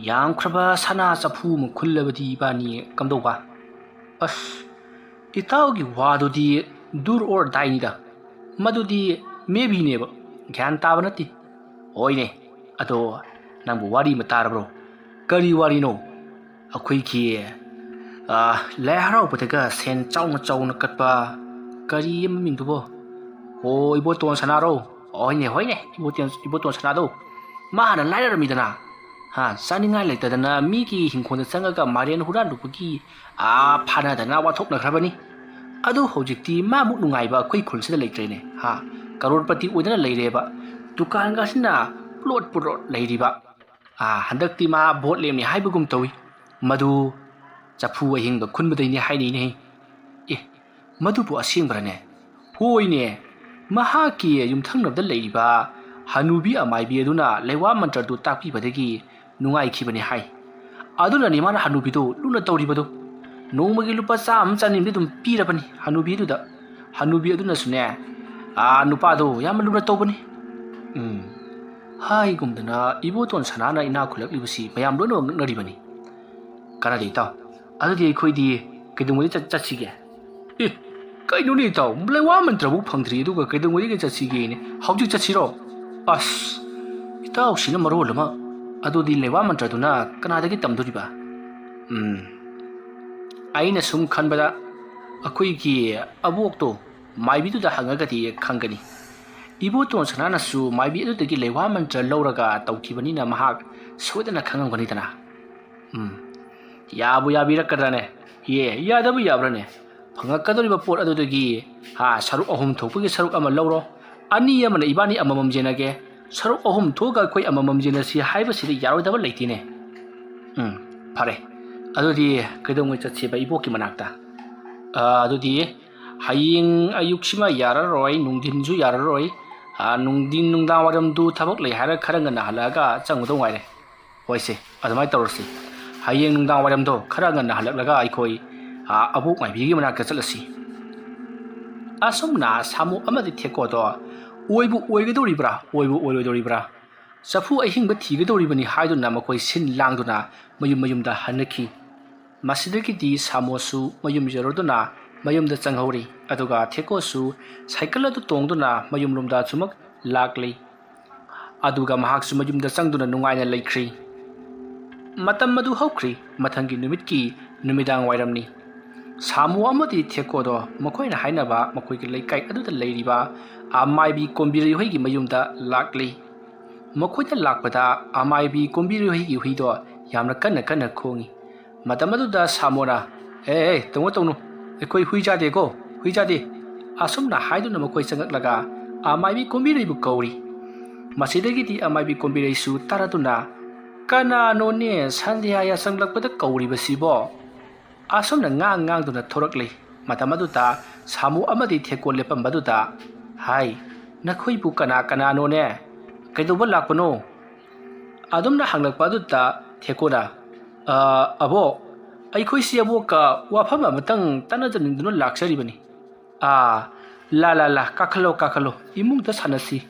ꯌꯥꯝꯈ꯭ꯔꯕ ꯁꯅꯥ ꯆꯐꯨ ꯑꯃ ꯈꯨꯜꯂꯕꯗꯤ ꯏꯕꯥꯅꯤ ꯀꯝꯗꯧꯕ? ꯑꯁ, ꯏꯇꯥꯎꯒꯤ ꯋꯥꯗꯨꯗꯤ do or dieꯅꯤꯗ꯫ ꯃꯗꯨꯗꯤ maybeꯅꯦꯕ, ꯒ꯭ꯌꯥꯟ ꯇꯥꯕ ꯅꯠꯇꯦ꯫ ꯍꯣꯏꯅꯦ, ꯑꯗꯣ ꯅꯪꯕꯨ ꯋꯥꯔꯤ ꯑꯃ ꯇꯥꯔꯕ꯭ꯔꯣ? ꯀꯔꯤ ꯋꯥꯔꯤꯅꯣ? ꯑꯩꯈꯣꯏꯒꯤ, ꯑ, ꯂꯥꯏ ꯍꯔꯥꯎꯕꯗꯒ ꯁꯦꯟ ꯆꯥꯎꯅ ꯆꯥꯎꯅ ꯀꯠꯄ ꯀꯔꯤ ꯃꯃꯤꯡꯗꯨꯕꯣ? ꯑꯣ, ꯏꯕꯣꯇꯣꯟ ꯁꯅꯥꯔꯣ? ꯍꯣꯏꯅꯦ, ꯍꯣꯏꯅꯦ, ꯏꯕꯣꯇꯣꯟ, ꯏꯕꯣꯇꯣꯟ ꯁꯅꯥꯗꯣ꯫ ꯃꯥ ꯍꯥꯟꯅ ꯂꯥꯏꯔꯔꯝꯃꯤꯗꯅ, ꯍꯥ, ꯆꯥꯅꯤꯡꯉꯥꯏ ꯂꯩꯇꯗꯅ ꯃꯤꯒꯤ ꯍꯤꯡꯈꯣꯜꯗ ꯆꯪꯉꯒ ꯃꯥꯏꯔꯦꯟ ꯍꯨꯔꯥꯟꯂꯨꯕꯒꯤ, ꯑꯥ, ꯐꯥꯅꯗꯅ ꯋꯥꯊꯣꯛꯅꯈ꯭ꯔꯕꯅꯤ꯫ ꯑꯗꯨ ꯍꯧꯖꯤꯛꯇꯤ ꯃꯥꯃꯨꯛ ꯅꯨꯡꯉꯥꯏꯕ ꯑꯩꯈꯣꯏ ꯈꯨꯜꯁꯤꯗ ꯂꯩꯇ꯭ꯔꯦꯅꯦ, ꯍꯥ, ꯀꯔꯣꯔꯄꯇꯤ ꯑꯣꯏꯗꯅ ꯂꯩꯔꯦꯕ꯫ ꯗꯨꯀꯥꯟꯒꯁꯤꯅ ꯄꯨꯂꯣꯠ ꯄꯨꯂꯣꯠ ꯂꯩꯔꯤꯕ꯫ ꯑꯥ, ꯍꯟꯗꯛꯇꯤ ꯃꯥ ꯚꯣꯠ ꯂꯦꯝꯅꯤ ꯍꯥꯏꯕꯒꯨꯝ ꯇꯧꯏ꯫ ꯃꯗꯨ ꯆꯐꯨ ꯑꯍꯤꯡꯕ ꯈꯨꯟꯕꯗꯩꯅꯤ ꯍꯥꯏꯅꯩꯅꯦ꯫ ꯑꯦ, ꯃꯗꯨꯕꯨ ꯑꯁꯦꯡꯕ꯭ꯔꯅꯦ? ꯍꯣꯏꯅꯦ, ꯃꯍꯥꯛꯀꯤ ꯌꯨꯝꯊꯪꯅꯕꯗ ꯂꯩꯔꯤꯕ ꯍꯅꯨꯕꯤ ꯑꯃꯥꯏꯕꯤ ꯑꯗꯨꯅ ꯂꯩꯋꯥ ꯃꯟꯇ꯭ꯔꯗꯨ ꯇꯥꯛꯄꯤꯕꯗꯒꯤ ꯅꯨꯡꯉꯥꯏꯈꯤꯕꯅꯤ ꯍꯥꯏ꯫ ꯑꯗꯨꯅꯅꯤ ꯃꯥꯅ ꯍꯅꯨꯕꯤꯗꯨ ꯂꯨꯅ ꯇꯧꯔꯤꯕꯗꯨ꯫ ꯅꯣꯡꯃꯒꯤ ꯂꯨꯄꯥ ꯆꯥꯝꯃ ꯆꯅꯤꯗꯤ ꯑꯗꯨꯝ ꯄꯤꯔꯕꯅꯤ ꯍꯅꯨꯕꯤꯗꯨꯗ꯫ ꯍꯅꯨꯕꯤ ꯑꯗꯨꯅꯁꯨꯅꯦ, ꯑꯥ, ꯅꯨꯄꯥꯗꯣ ꯌꯥꯝꯅ ꯂꯨꯅ ꯇꯧꯕꯅꯤ꯫ ꯎꯝ, ꯍꯥꯏꯒꯨꯝꯗꯅ ꯏꯕꯣꯇꯣꯟ ꯁꯅꯥꯅ ꯏꯅꯥꯛ ꯈꯨꯜꯂꯛꯂꯤꯕꯁꯤ ꯃꯌꯥꯝ ꯂꯣꯏꯅꯃꯛ ꯉꯛꯅꯔꯤꯕꯅꯤ꯫ ꯀꯥꯟꯅꯗꯦ ꯏꯇꯥꯎ, ꯑꯗꯨꯗꯤ ꯑꯩꯈꯣꯏꯗꯤ ꯀꯩꯗꯧꯉꯩꯗ ꯆꯠ-, ꯆꯠꯁꯤꯒꯦ? ꯑꯦ, ꯀꯩꯅꯣꯅꯦ ꯏꯇꯥꯎ, ꯂꯩꯋꯥ ꯃꯟꯇ꯭ꯔꯕꯨ ꯐꯪꯗ꯭ꯔꯤ, ꯑꯗꯨꯒ ꯀꯩꯗꯧꯉꯩꯗꯒꯤ ꯆꯠꯁꯤꯒꯦꯅꯦ? ꯍꯧꯖꯤꯛ ꯆꯠꯁꯤꯔꯣ? ꯑꯁ, ꯏꯇꯥꯎꯁꯤꯅ ꯃꯔꯣꯜ ꯑꯃ꯫ ꯑꯗꯨꯗꯤ ꯂꯩꯋꯥ ꯃꯟꯇ꯭ꯔꯗꯨꯅ ꯀꯅꯥꯗꯒꯤ ꯇꯝꯗꯣꯔꯤꯕ? ꯎꯝ, ꯑꯩꯅ ꯁꯨꯝ ꯈꯟꯕꯗ ꯑꯩꯈꯣꯏꯒꯤ ꯑꯕꯣꯛꯇꯣ ꯃꯥꯏꯕꯤꯗꯨꯗ ꯍꯪꯉꯒꯗꯤ ꯈꯪꯒꯅꯤ꯫ ꯏꯕꯣꯇꯣꯟ ꯁꯅꯥꯅꯁꯨ ꯃꯥꯏꯕꯤ ꯑꯗꯨꯗꯒꯤ ꯂꯩꯋꯥ ꯃꯟꯇ꯭ꯔ ꯂꯧꯔꯒ ꯇꯧꯈꯤꯕꯅꯤꯅ ꯃꯍꯥꯛ ꯁꯣꯏꯗꯅ ꯈꯪꯉꯝꯒꯅꯤꯗꯅ꯫ ꯎꯝ, ꯌꯥꯕꯨ ꯌꯥꯕꯤꯔꯛꯀꯗ꯭ꯔꯅꯦ? ꯌꯦ, ꯌꯥꯗꯕꯨ ꯌꯥꯕ꯭ꯔꯅꯦ? ꯐꯪꯉꯛꯀꯗꯧꯔꯤꯕ ꯄꯣꯠ ꯑꯗꯨꯗꯒꯤ, ꯍꯥ, ꯁꯔꯨꯛ ꯑꯍꯨꯝ ꯊꯣꯛꯄꯒꯤ ꯁꯔꯨꯛ ꯑꯃ ꯂꯧꯔꯣ꯫ ꯑꯅꯤ ꯑꯃꯅ ꯏꯕꯥꯅꯤ ꯑꯃꯃꯝ ꯌꯦꯟꯅꯒꯦ꯫ ꯁꯔꯨꯛ ꯑꯍꯨꯝ ꯊꯣꯛꯑꯒ ꯑꯩꯈꯣꯏ ꯑꯃꯃꯝ ꯌꯦꯟꯅꯁꯤ ꯍꯥꯏꯕꯁꯤꯗ ꯌꯥꯔꯣꯏꯗꯕ ꯂꯩꯇꯦꯅꯦ꯫ ꯎꯝ, ꯐꯔꯦ꯫ ꯑꯗꯨꯗꯤ ꯀꯩꯗꯧꯉꯩ ꯆꯠꯁꯦꯕ ꯏꯕꯣꯛꯀꯤ ꯃꯅꯥꯛꯇ? ꯑ, ꯑꯗꯨꯗꯤ ꯍꯌꯦꯡ ꯑꯌꯨꯛꯁꯤꯃ ꯌꯥꯔꯔꯣꯏ, ꯅꯨꯡꯊꯤꯟꯁꯨ ꯌꯥꯔꯔꯣꯏ꯫ ꯑ, ꯅꯨꯡꯊꯤꯟ ꯅꯨꯡꯗꯥꯡ ꯋꯥꯏꯔꯝꯗꯨ ꯊꯕꯛ ꯂꯩ ꯍꯥꯏꯔ ꯈꯔ ꯉꯟꯅ ꯍꯜꯂꯛꯑꯒ ꯆꯪꯉꯨꯗꯧ ꯉꯥꯏꯔꯦ꯫ ꯍꯣꯏꯁꯦ, ꯑꯗꯨꯃꯥꯏꯅ ꯇꯧꯔꯁꯤ꯫ ꯍꯌꯦꯡ ꯅꯨꯡꯗꯥꯡ ꯋꯥꯏꯔꯝꯗꯣ ꯈꯔ ꯉꯟꯅ ꯍꯜꯂꯛꯂꯒ ꯑꯩꯈꯣꯏ, ꯑ, ꯑꯕꯣꯛ ꯃꯥꯏꯕꯤꯒꯤ ꯃꯅꯥꯛꯇ ꯆꯠꯂꯁꯤ꯫ ꯑꯁꯨꯝꯅ ꯁꯥꯃꯨ ꯑꯃꯗꯤ ꯊꯦꯀꯣꯗꯣ ꯑꯣꯏꯕꯨ ꯑꯣꯏꯒꯗꯧꯔꯤꯕ꯭ꯔꯥ, ꯑꯣꯏꯕꯨ ꯑꯣꯏꯔꯣꯏꯗꯧꯔꯤꯕ꯭ꯔꯥ, ꯆꯐꯨ ꯑꯍꯤꯡꯕ ꯊꯤꯒꯗꯧꯔꯤꯕꯅꯤ ꯍꯥꯏꯗꯨꯅ ꯃꯈꯣꯏ ꯁꯤꯟ ꯂꯥꯡꯗꯨꯅ ꯃꯌꯨꯝ ꯃꯌꯨꯝꯗ ꯍꯟꯅꯈꯤ꯫ ꯃꯁꯤꯗꯒꯤꯗꯤ ꯁꯥꯃꯣꯁꯨ ꯃꯌꯨꯝ ꯌꯧꯔꯗꯨꯅ ꯃꯌꯨꯝꯗ ꯆꯪꯍꯧꯔꯤ꯫ ꯑꯗꯨꯒ ꯊꯦꯀꯣꯁꯨ ꯁꯥꯏꯀꯜ ꯑꯗꯨ ꯇꯣꯡꯗꯨꯅ ꯃꯌꯨꯝꯂꯣꯝꯗ ꯑꯆꯨꯝꯃꯛ ꯂꯥꯛꯂꯤ꯫ ꯑꯗꯨꯒ ꯃꯍꯥꯛꯁꯨ ꯃꯌꯨꯝꯗ ꯆꯪꯗꯨꯅ ꯅꯨꯡꯉꯥꯏꯅ ꯂꯩꯈ꯭ꯔꯤ꯫ ꯃꯇꯝ ꯑꯗꯨ ꯍꯧꯈ꯭ꯔꯤ꯫ ꯃꯊꯪꯒꯤ ꯅꯨꯃꯤꯠꯀꯤ ꯅꯨꯃꯤꯗꯥꯡ ꯋꯥꯏꯔꯝꯅꯤ꯫ ꯁꯥꯃꯨ ꯑꯃꯗꯤ ꯊꯦꯀꯣꯗꯣ ꯃꯈꯣꯏꯅ ꯍꯥꯏꯅꯕ ꯃꯈꯣꯏꯒꯤ ꯂꯩꯀꯥꯏ ꯑꯗꯨꯗ ꯂꯩꯔꯤꯕ ꯑꯃꯥꯏꯕꯤ ꯀꯣꯝꯕꯤꯔꯩ ꯍꯣꯏꯒꯤ ꯃꯌꯨꯝꯗ ꯂꯥꯛꯂꯤ꯫ ꯃꯈꯣꯏꯅ ꯂꯥꯛꯄꯗ ꯑꯃꯥꯏꯕꯤ ꯀꯣꯝꯕꯤꯔꯩ ꯍꯣꯏꯒꯤ ꯍꯨꯏꯗꯣ ꯌꯥꯝꯅ ꯀꯟꯅ ꯀꯟꯅ ꯈꯣꯡꯏ꯫ ꯃꯇꯝ ꯑꯗꯨꯗ ꯁꯥꯃꯣꯅ, "ꯑꯦ, ꯑꯦ, ꯇꯧꯅꯨ, ꯇꯧꯅꯨ, ꯑꯩꯈꯣꯏ ꯍꯨꯏ ꯆꯥꯗꯦꯀꯣ, ꯍꯨꯏ ꯆꯥꯗꯦ," ꯑꯁꯨꯝꯅ ꯍꯥꯏꯗꯨꯅ ꯃꯈꯣꯏ ꯆꯪꯉꯛꯂꯒ ꯑꯃꯥꯏꯕꯤ ꯀꯣꯝꯕꯤꯔꯩꯕꯨ ꯀꯧꯔꯤ꯫ ꯃꯁꯤꯗꯒꯤꯗꯤ ꯑꯃꯥꯏꯕꯤ ꯀꯣꯝꯕꯤꯔꯩꯁꯨ ꯇꯥꯔꯗꯨꯅ, "ꯀꯅꯥꯅꯣꯅꯦ ꯁꯟꯙ꯭ꯌꯥ ꯌꯥꯆꯪꯂꯛꯄꯗ ꯀꯧꯔꯤꯕꯁꯤꯕꯣ?" ꯑꯁꯨꯝꯅ ꯉꯥꯡ ꯉꯥꯡꯗꯨꯅ ꯊꯣꯔꯛꯂꯤ꯫ ꯃꯇꯝ ꯑꯗꯨꯗ ꯁꯥꯃꯨ ꯑꯃꯗꯤ ꯊꯦꯀꯣ ꯂꯦꯞꯄꯝꯕꯗꯨꯗ, "ꯍꯥꯏ, ꯅꯈꯣꯏꯕꯨ ꯀꯅꯥ ꯀꯅꯥꯅꯣꯅꯦ? ꯀꯩꯗꯧꯕ ꯂꯥꯛꯄꯅꯣ?" ꯑꯗꯨꯝꯅ ꯍꯪꯂꯛꯄ ꯑꯗꯨꯗ ꯊꯦꯀꯣꯅ, "ꯑ, ꯑꯕꯣꯛ, ꯑꯩꯈꯣꯏꯁꯤ ꯑꯕꯣꯛꯀ ꯋꯥꯐꯝ ꯑꯃꯇꯪ ꯇꯥꯟꯅꯖꯅꯤꯡꯗꯨꯅ ꯂꯥꯛꯆꯔꯤꯕꯅꯤ꯫" "ꯑꯥ, ꯂꯥ, ꯂꯥ, ꯂꯥ, ꯀꯥꯈꯠꯂꯣ, ꯀꯥꯈꯠꯂꯣ, ꯏꯃꯨꯡꯗ ꯁꯥꯟꯅꯁꯤ꯫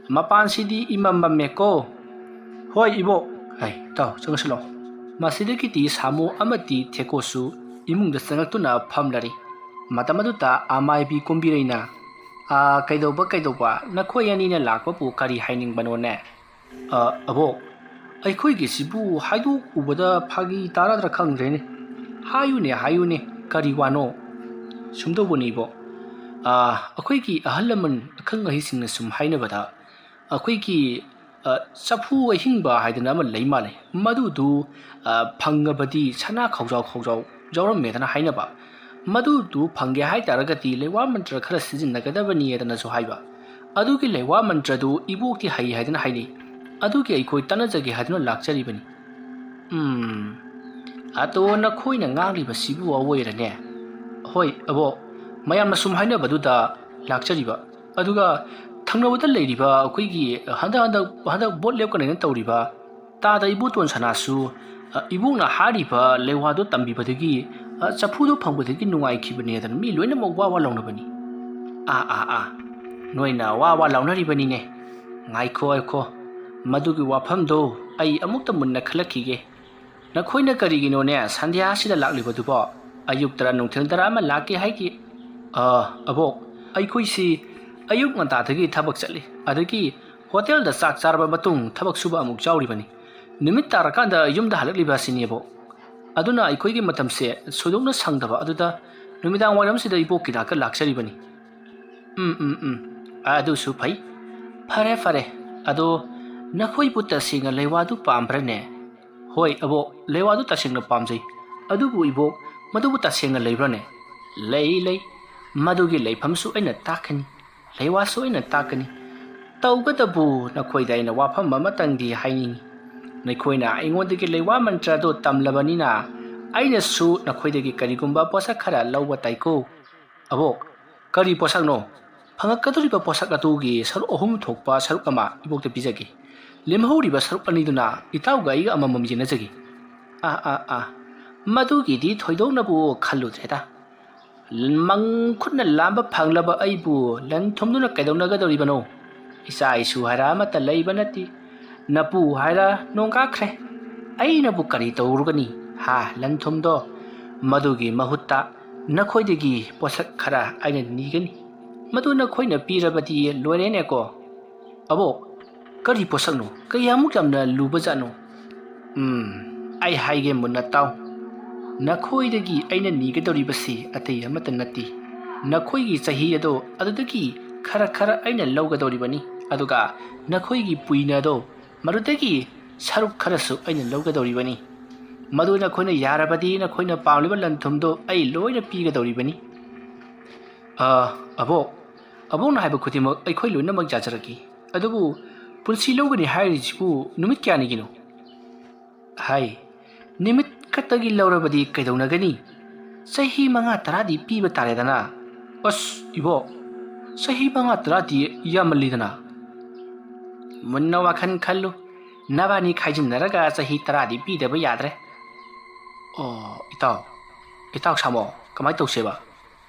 ꯃꯄꯥꯟꯁꯤꯗꯤ ꯏꯃꯝ ꯃꯝꯃꯦꯀꯣ꯫" "ꯍꯣꯏ, ꯏꯕꯣꯛ꯫" "ꯍꯥꯏ, ꯇꯥꯎ, ꯆꯪꯁꯤꯜꯂꯣ꯫" ꯃꯁꯤꯗꯒꯤꯗꯤ ꯁꯥꯃꯨ ꯑꯃꯗꯤ ꯊꯦꯀꯣꯁꯨ ꯏꯃꯨꯡꯗ ꯆꯪꯂꯛꯇꯨꯅ ꯐꯝꯂꯔꯤ꯫ ꯃꯇꯝ ꯑꯗꯨꯗ ꯑꯃꯥꯏꯕꯤ ꯀꯣꯝꯕꯤꯔꯩꯅ, ꯑꯥ, ꯀꯩꯗꯧꯕ, ꯀꯩꯗꯧꯕ? ꯅꯈꯣꯏ ꯑꯅꯤꯅ ꯂꯥꯛꯄꯕꯨ ꯀꯔꯤ ꯍꯥꯏꯅꯤꯡꯕꯅꯣꯅꯦ? ꯑ, ꯑꯕꯣꯛ, ꯑꯩꯈꯣꯏꯒꯤꯁꯤꯕꯨ ꯍꯥꯏꯗꯣꯛꯎꯕꯗ ꯐꯥꯒꯤ ꯇꯥꯔꯗ꯭ꯔꯥ ꯈꯪꯗ꯭ꯔꯦꯅꯦ꯫ ꯍꯥꯏꯌꯨꯅꯦ, ꯍꯥꯏꯌꯨꯅꯦ, ꯀꯔꯤ ꯋꯥꯅꯣ? ꯁꯨꯝ ꯇꯧꯕꯅꯤ ꯏꯕꯣꯛ, ꯑ, ꯑꯩꯈꯣꯏꯒꯤ ꯑꯍꯜ ꯂꯃꯟ ꯑꯈꯪ ꯑꯍꯩꯁꯤꯡꯅ ꯁꯨꯝ ꯍꯥꯏꯅꯕꯗ, ꯑꯩꯈꯣꯏꯒꯤ, ꯑ, ꯆꯐꯨ ꯑꯍꯤꯡꯕ ꯍꯥꯏꯗꯅ ꯑꯃ ꯂꯩ ꯃꯥꯜꯂꯦ, ꯃꯗꯨꯗꯨ, ꯑ, ꯐꯪꯉꯕꯗꯤ ꯁꯅꯥ ꯈꯧꯖꯥꯎ ꯈꯧꯖꯥꯎ ꯌꯥꯎꯔꯝꯃꯦꯗꯅ ꯍꯥꯏꯅꯕ꯫ ꯃꯗꯨꯗꯨ ꯐꯪꯒꯦ ꯍꯥꯏ ꯇꯥꯔꯒꯗꯤ ꯂꯩꯋꯥ ꯃꯟꯇ꯭ꯔ ꯈꯔ ꯁꯤꯖꯤꯟꯅꯒꯗꯕꯅꯤ ꯍꯥꯏꯗꯅꯁꯨ ꯍꯥꯏꯕ꯫ ꯑꯗꯨꯒꯤ ꯂꯩꯋꯥ ꯃꯟꯇ꯭ꯔꯗꯨ ꯏꯕꯣꯛꯇꯤ ꯍꯩ ꯍꯥꯏꯗꯅ ꯍꯥꯏꯅꯩ꯫ ꯑꯗꯨꯒꯤ ꯑꯩꯈꯣꯏ ꯇꯥꯟꯅꯖꯒꯦ ꯍꯥꯏꯗꯨꯅ ꯂꯥꯛꯆꯔꯤꯕꯅꯤ꯫ ꯎꯝ, ꯑꯗꯣ ꯅꯈꯣꯏꯅ ꯉꯥꯡꯂꯤꯕꯁꯤꯕꯨ ꯑꯋꯣꯏꯔꯅꯦ? ꯍꯣꯏ ꯑꯕꯣꯛ, ꯃꯌꯥꯝꯅ ꯁꯨꯝ ꯍꯥꯏꯅꯕꯗꯨꯗ ꯂꯥꯛꯆꯔꯤꯕ꯫ ꯑꯗꯨꯒ ꯊꯪꯅꯕꯗ ꯂꯩꯔꯤꯕ ꯑꯩꯈꯣꯏꯒꯤ ꯍꯟꯗꯛ, ꯍꯟꯗꯛ, ꯍꯟꯗꯛ ꯚꯣꯠ ꯂꯦꯞꯀꯅꯦꯅ ꯇꯧꯔꯤꯕ ꯇꯥꯗ ꯏꯕꯣꯇꯣꯟ ꯁꯅꯥꯁꯨ, ꯑ, ꯏꯕꯣꯛꯅ ꯍꯥꯏꯔꯤꯕ ꯂꯩꯋꯥꯗꯣ ꯇꯝꯕꯤꯕꯗꯒꯤ, ꯑ, ꯆꯐꯨꯗꯣ ꯐꯪꯕꯗꯒꯤ ꯅꯨꯡꯉꯥꯏꯈꯤꯕꯅꯦꯗꯅ ꯃꯤ ꯂꯣꯏꯅꯃꯛ ꯋꯥ ꯋꯥ ꯂꯥꯎꯅꯕꯅꯤ꯫ ꯑꯥ, ꯑꯥ, ꯑꯥ, ꯅꯣꯏꯅ ꯋꯥ ꯋꯥ ꯂꯥꯎꯅꯔꯤꯕꯅꯤꯅꯦ꯫ ꯉꯥꯏꯈꯣ, ꯉꯥꯏꯈꯣ, ꯃꯗꯨꯒꯤ ꯋꯥꯐꯝꯗꯣ ꯑꯩ ꯑꯃꯨꯛꯇ ꯃꯨꯟꯅ ꯈꯜꯂꯛꯈꯤꯒꯦ꯫ ꯅꯈꯣꯏꯅ ꯀꯔꯤꯒꯤꯅꯣꯅꯦ ꯁꯟꯙ꯭ꯌꯥꯁꯤꯗ ꯂꯥꯛꯂꯤꯕꯗꯨꯕꯣ? ꯑꯌꯨꯛ ꯇꯔꯥ ꯅꯨꯡꯊꯤꯜ ꯇꯔꯥ ꯑꯃ ꯂꯥꯛꯀꯦ ꯍꯥꯏꯒꯤ꯫ ꯑ, ꯑꯕꯣꯛ, ꯑꯩꯈꯣꯏꯁꯤ ꯑꯌꯨꯛ ꯉꯟꯇꯥꯗꯒꯤ ꯊꯕꯛ ꯆꯠꯂꯤ꯫ ꯑꯗꯒꯤ ꯍꯣꯇꯦꯜꯗ ꯆꯥꯛ ꯆꯥꯔꯕ ꯃꯇꯨꯡ ꯊꯕꯛ ꯁꯨꯕ ꯑꯃꯨꯛ ꯌꯥꯎꯔꯤꯕꯅꯤ꯫ ꯅꯨꯃꯤꯠ ꯇꯥꯔꯀꯥꯟꯗ ꯌꯨꯝꯗ ꯍꯜꯂꯛꯂꯤꯕ ꯑꯁꯤꯅꯤ ꯑꯕꯣꯛ꯫ ꯑꯗꯨꯅ ꯑꯩꯈꯣꯏꯒꯤ ꯃꯇꯝꯁꯦ ꯁꯣꯏꯗꯣꯛꯅ ꯁꯪꯗꯕ ꯑꯗꯨꯗ ꯅꯨꯃꯤꯗꯥꯡ ꯋꯥꯏꯔꯝꯁꯤꯗ ꯏꯕꯣꯛꯀꯤ ꯅꯥꯛꯇ ꯂꯥꯛꯆꯔꯤꯕꯅꯤ꯫ ꯎꯝ, ꯎꯝ, ꯎꯝ꯫ ꯑꯗꯨꯁꯨ ꯐꯩ꯫ ꯐꯔꯦ, ꯐꯔꯦ꯫ ꯑꯗꯣ ꯅꯈꯣꯏꯕꯨ ꯇꯁꯦꯡꯅ ꯂꯩꯋꯥꯗꯨ ꯄꯥꯝꯕ꯭ꯔꯅꯦ? ꯍꯣꯏ ꯑꯕꯣꯛ, ꯂꯩꯋꯥꯗꯨ ꯇꯁꯦꯡꯅ ꯄꯥꯝꯖꯩ꯫ ꯑꯗꯨꯕꯨ ꯏꯕꯣꯛ, ꯃꯗꯨꯕꯨ ꯇꯁꯦꯡꯅ ꯂꯩꯕ꯭ꯔꯅꯦ? ꯂꯩ, ꯂꯩ꯫ ꯃꯗꯨꯒꯤ ꯂꯩꯐꯝꯁꯨ ꯑꯩꯅ ꯇꯥꯛꯀꯅꯤ, ꯂꯩꯋꯥꯁꯨ ꯑꯩꯅ ꯇꯥꯛꯀꯅꯤ꯫ ꯇꯧꯕꯇꯕꯨ ꯅꯈꯣꯏꯗ ꯑꯩꯅ ꯋꯥꯐꯝ ꯑꯃꯇꯪꯗꯤ ꯍꯥꯏꯅꯤꯡꯏ꯫ ꯅꯈꯣꯏꯅ ꯑꯩꯉꯣꯟꯗꯒꯤ ꯂꯩꯋꯥ ꯃꯟꯇ꯭ꯔꯗꯨ ꯇꯝꯂꯕꯅꯤꯅ ꯑꯩꯅꯁꯨ ꯅꯈꯣꯏꯗꯒꯤ ꯀꯔꯤꯒꯨꯝꯕ ꯄꯣꯠꯁꯛ ꯈꯔ ꯂꯧꯕ ꯇꯥꯏꯀꯣ꯫ ꯑꯕꯣꯛ, ꯀꯔꯤ ꯄꯣꯠꯁꯛꯅꯣ? ꯐꯪꯉꯛꯀꯗꯧꯔꯤꯕ ꯄꯣꯠꯁꯛ ꯑꯗꯨꯒꯤ ꯁꯔꯨꯛ ꯑꯍꯨꯝ ꯊꯣꯛꯄ ꯁꯔꯨꯛ ꯑꯃ ꯏꯕꯣꯛꯇ ꯄꯤꯖꯒꯦ꯫ ꯂꯦꯝꯍꯧꯔꯤꯕ ꯁꯔꯨꯛ ꯑꯅꯤꯗꯨꯅ ꯏꯇꯥꯎꯒ ꯑꯩꯒ ꯑꯃꯃꯝ ꯌꯦꯟꯅꯖꯒꯦ꯫ ꯑꯥ, ꯑꯥ, ꯑꯥ꯫ ꯃꯗꯨꯒꯤꯗꯤ ꯊꯣꯏꯗꯣꯛꯅꯕꯨ ꯈꯜꯂꯨꯗ꯭ꯔꯦꯗ꯫ ꯃꯪ ꯈꯨꯠꯅ ꯂꯥꯝꯕ ꯐꯪꯂꯕ ꯑꯩꯕꯨ ꯂꯟ ꯊꯨꯝꯗꯨꯅ ꯀꯩꯗꯧꯅꯒꯗꯧꯔꯤꯕꯅꯣ? ꯏꯆꯥ ꯏꯁꯨ ꯍꯥꯏꯔ ꯑꯃꯠꯇ ꯂꯩꯕ ꯅꯠꯇꯦ꯫ ꯅꯄꯨ ꯍꯥꯏꯔ ꯅꯣꯡꯒꯥꯈ꯭ꯔꯦ꯫ ꯑꯩꯅꯕꯨ ꯀꯔꯤ ꯇꯧꯔꯨꯒꯅꯤ? ꯍꯥ, ꯂꯟ ꯊꯨꯝꯗꯣ? ꯃꯗꯨꯒꯤ ꯃꯍꯨꯠꯇ ꯅꯈꯣꯏꯗꯒꯤ ꯄꯣꯠꯁꯛ ꯈꯔ ꯑꯩꯅ ꯅꯤꯒꯅꯤ꯫ ꯃꯗꯨ ꯅꯈꯣꯏꯅ ꯄꯤꯔꯕꯗꯤ ꯂꯣꯏꯔꯦꯅꯦꯀꯣ꯫ ꯑꯕꯣꯛ, ꯀꯔꯤ ꯄꯣꯠꯁꯛꯅꯣ? ꯀꯌꯥꯃꯨꯛ ꯌꯥꯝꯅ ꯂꯨꯕꯖꯥꯠꯅꯣ? ꯎꯝ, ꯑꯩ ꯍꯥꯏꯒꯦ ꯃꯨꯟꯅ ꯇꯥꯎ꯫ ꯅꯈꯣꯏꯗꯒꯤ ꯑꯩꯅ ꯅꯤꯒꯗꯧꯔꯤꯕꯁꯤ ꯑꯇꯩ ꯑꯃꯠꯇ ꯅꯠꯇꯦ꯫ ꯅꯈꯣꯏꯒꯤ ꯆꯍꯤ ꯑꯗꯣ ꯑꯗꯨꯗꯒꯤ ꯈꯔ ꯈꯔ ꯑꯩꯅ ꯂꯧꯒꯗꯧꯔꯤꯕꯅꯤ꯫ ꯑꯗꯨꯒ ꯅꯈꯣꯏꯒꯤ ꯄꯨꯏꯅ ꯑꯗꯣ ꯃꯗꯨꯗꯒꯤ ꯁꯔꯨꯛ ꯈꯔꯁꯨ ꯑꯩꯅ ꯂꯧꯒꯗꯧꯔꯤꯕꯅꯤ꯫ ꯃꯗꯨ ꯅꯈꯣꯏꯅ ꯌꯥꯔꯕꯗꯤ ꯅꯈꯣꯏꯅ ꯄꯥꯝꯂꯤꯕ ꯂꯟ ꯊꯨꯝꯗꯣ ꯑꯩ ꯂꯣꯏꯅ ꯄꯤꯒꯗꯧꯔꯤꯕꯅꯤ꯫ ꯑ, ꯑꯕꯣꯛ, ꯑꯕꯣꯛꯅ ꯍꯥꯏꯕ ꯈꯨꯗꯤꯡꯃꯛ ꯑꯩꯈꯣꯏ ꯂꯣꯏꯅꯃꯛ ꯌꯥꯖꯔꯛꯏ꯫ ꯑꯗꯨꯕꯨ ꯄꯨꯟꯁꯤ ꯂꯧꯒꯅꯤ ꯍꯥꯏꯔꯤꯁꯤꯕꯨ ꯅꯨꯃꯤꯠ ꯀꯌꯥꯅꯤꯒꯤꯅꯣ? ꯍꯥꯏ, ꯅꯨꯃꯤꯠ ꯈꯛꯇꯒꯤ ꯂꯧꯔꯕꯗꯤ ꯀꯩꯗꯧꯅꯒꯅꯤ? ꯆꯍꯤ ꯃꯉꯥ ꯇꯔꯥꯗꯤ ꯄꯤꯕ ꯇꯥꯔꯦꯗꯅ꯫ ꯑꯁ, ꯏꯕꯣꯛ, ꯆꯍꯤ ꯃꯉꯥ ꯇꯔꯥꯗꯤ ꯌꯥꯝꯃꯜꯂꯤꯗꯅ꯫ ꯃꯨꯟꯅ ꯋꯥꯈꯜ ꯈꯜꯂꯨ꯫ ꯅꯕꯥꯅꯤ ꯈꯥꯏꯖꯤꯟꯅꯔꯒ ꯆꯍꯤ ꯇꯔꯥꯗꯤ ꯄꯤꯗꯕ ꯌꯥꯗ꯭ꯔꯦ꯫ ꯑꯣ, ꯏꯇꯥꯎ, ꯏꯇꯥꯎ ꯁꯥꯃꯣ, ꯀꯃꯥꯏꯅ ꯇꯧꯁꯦꯕ?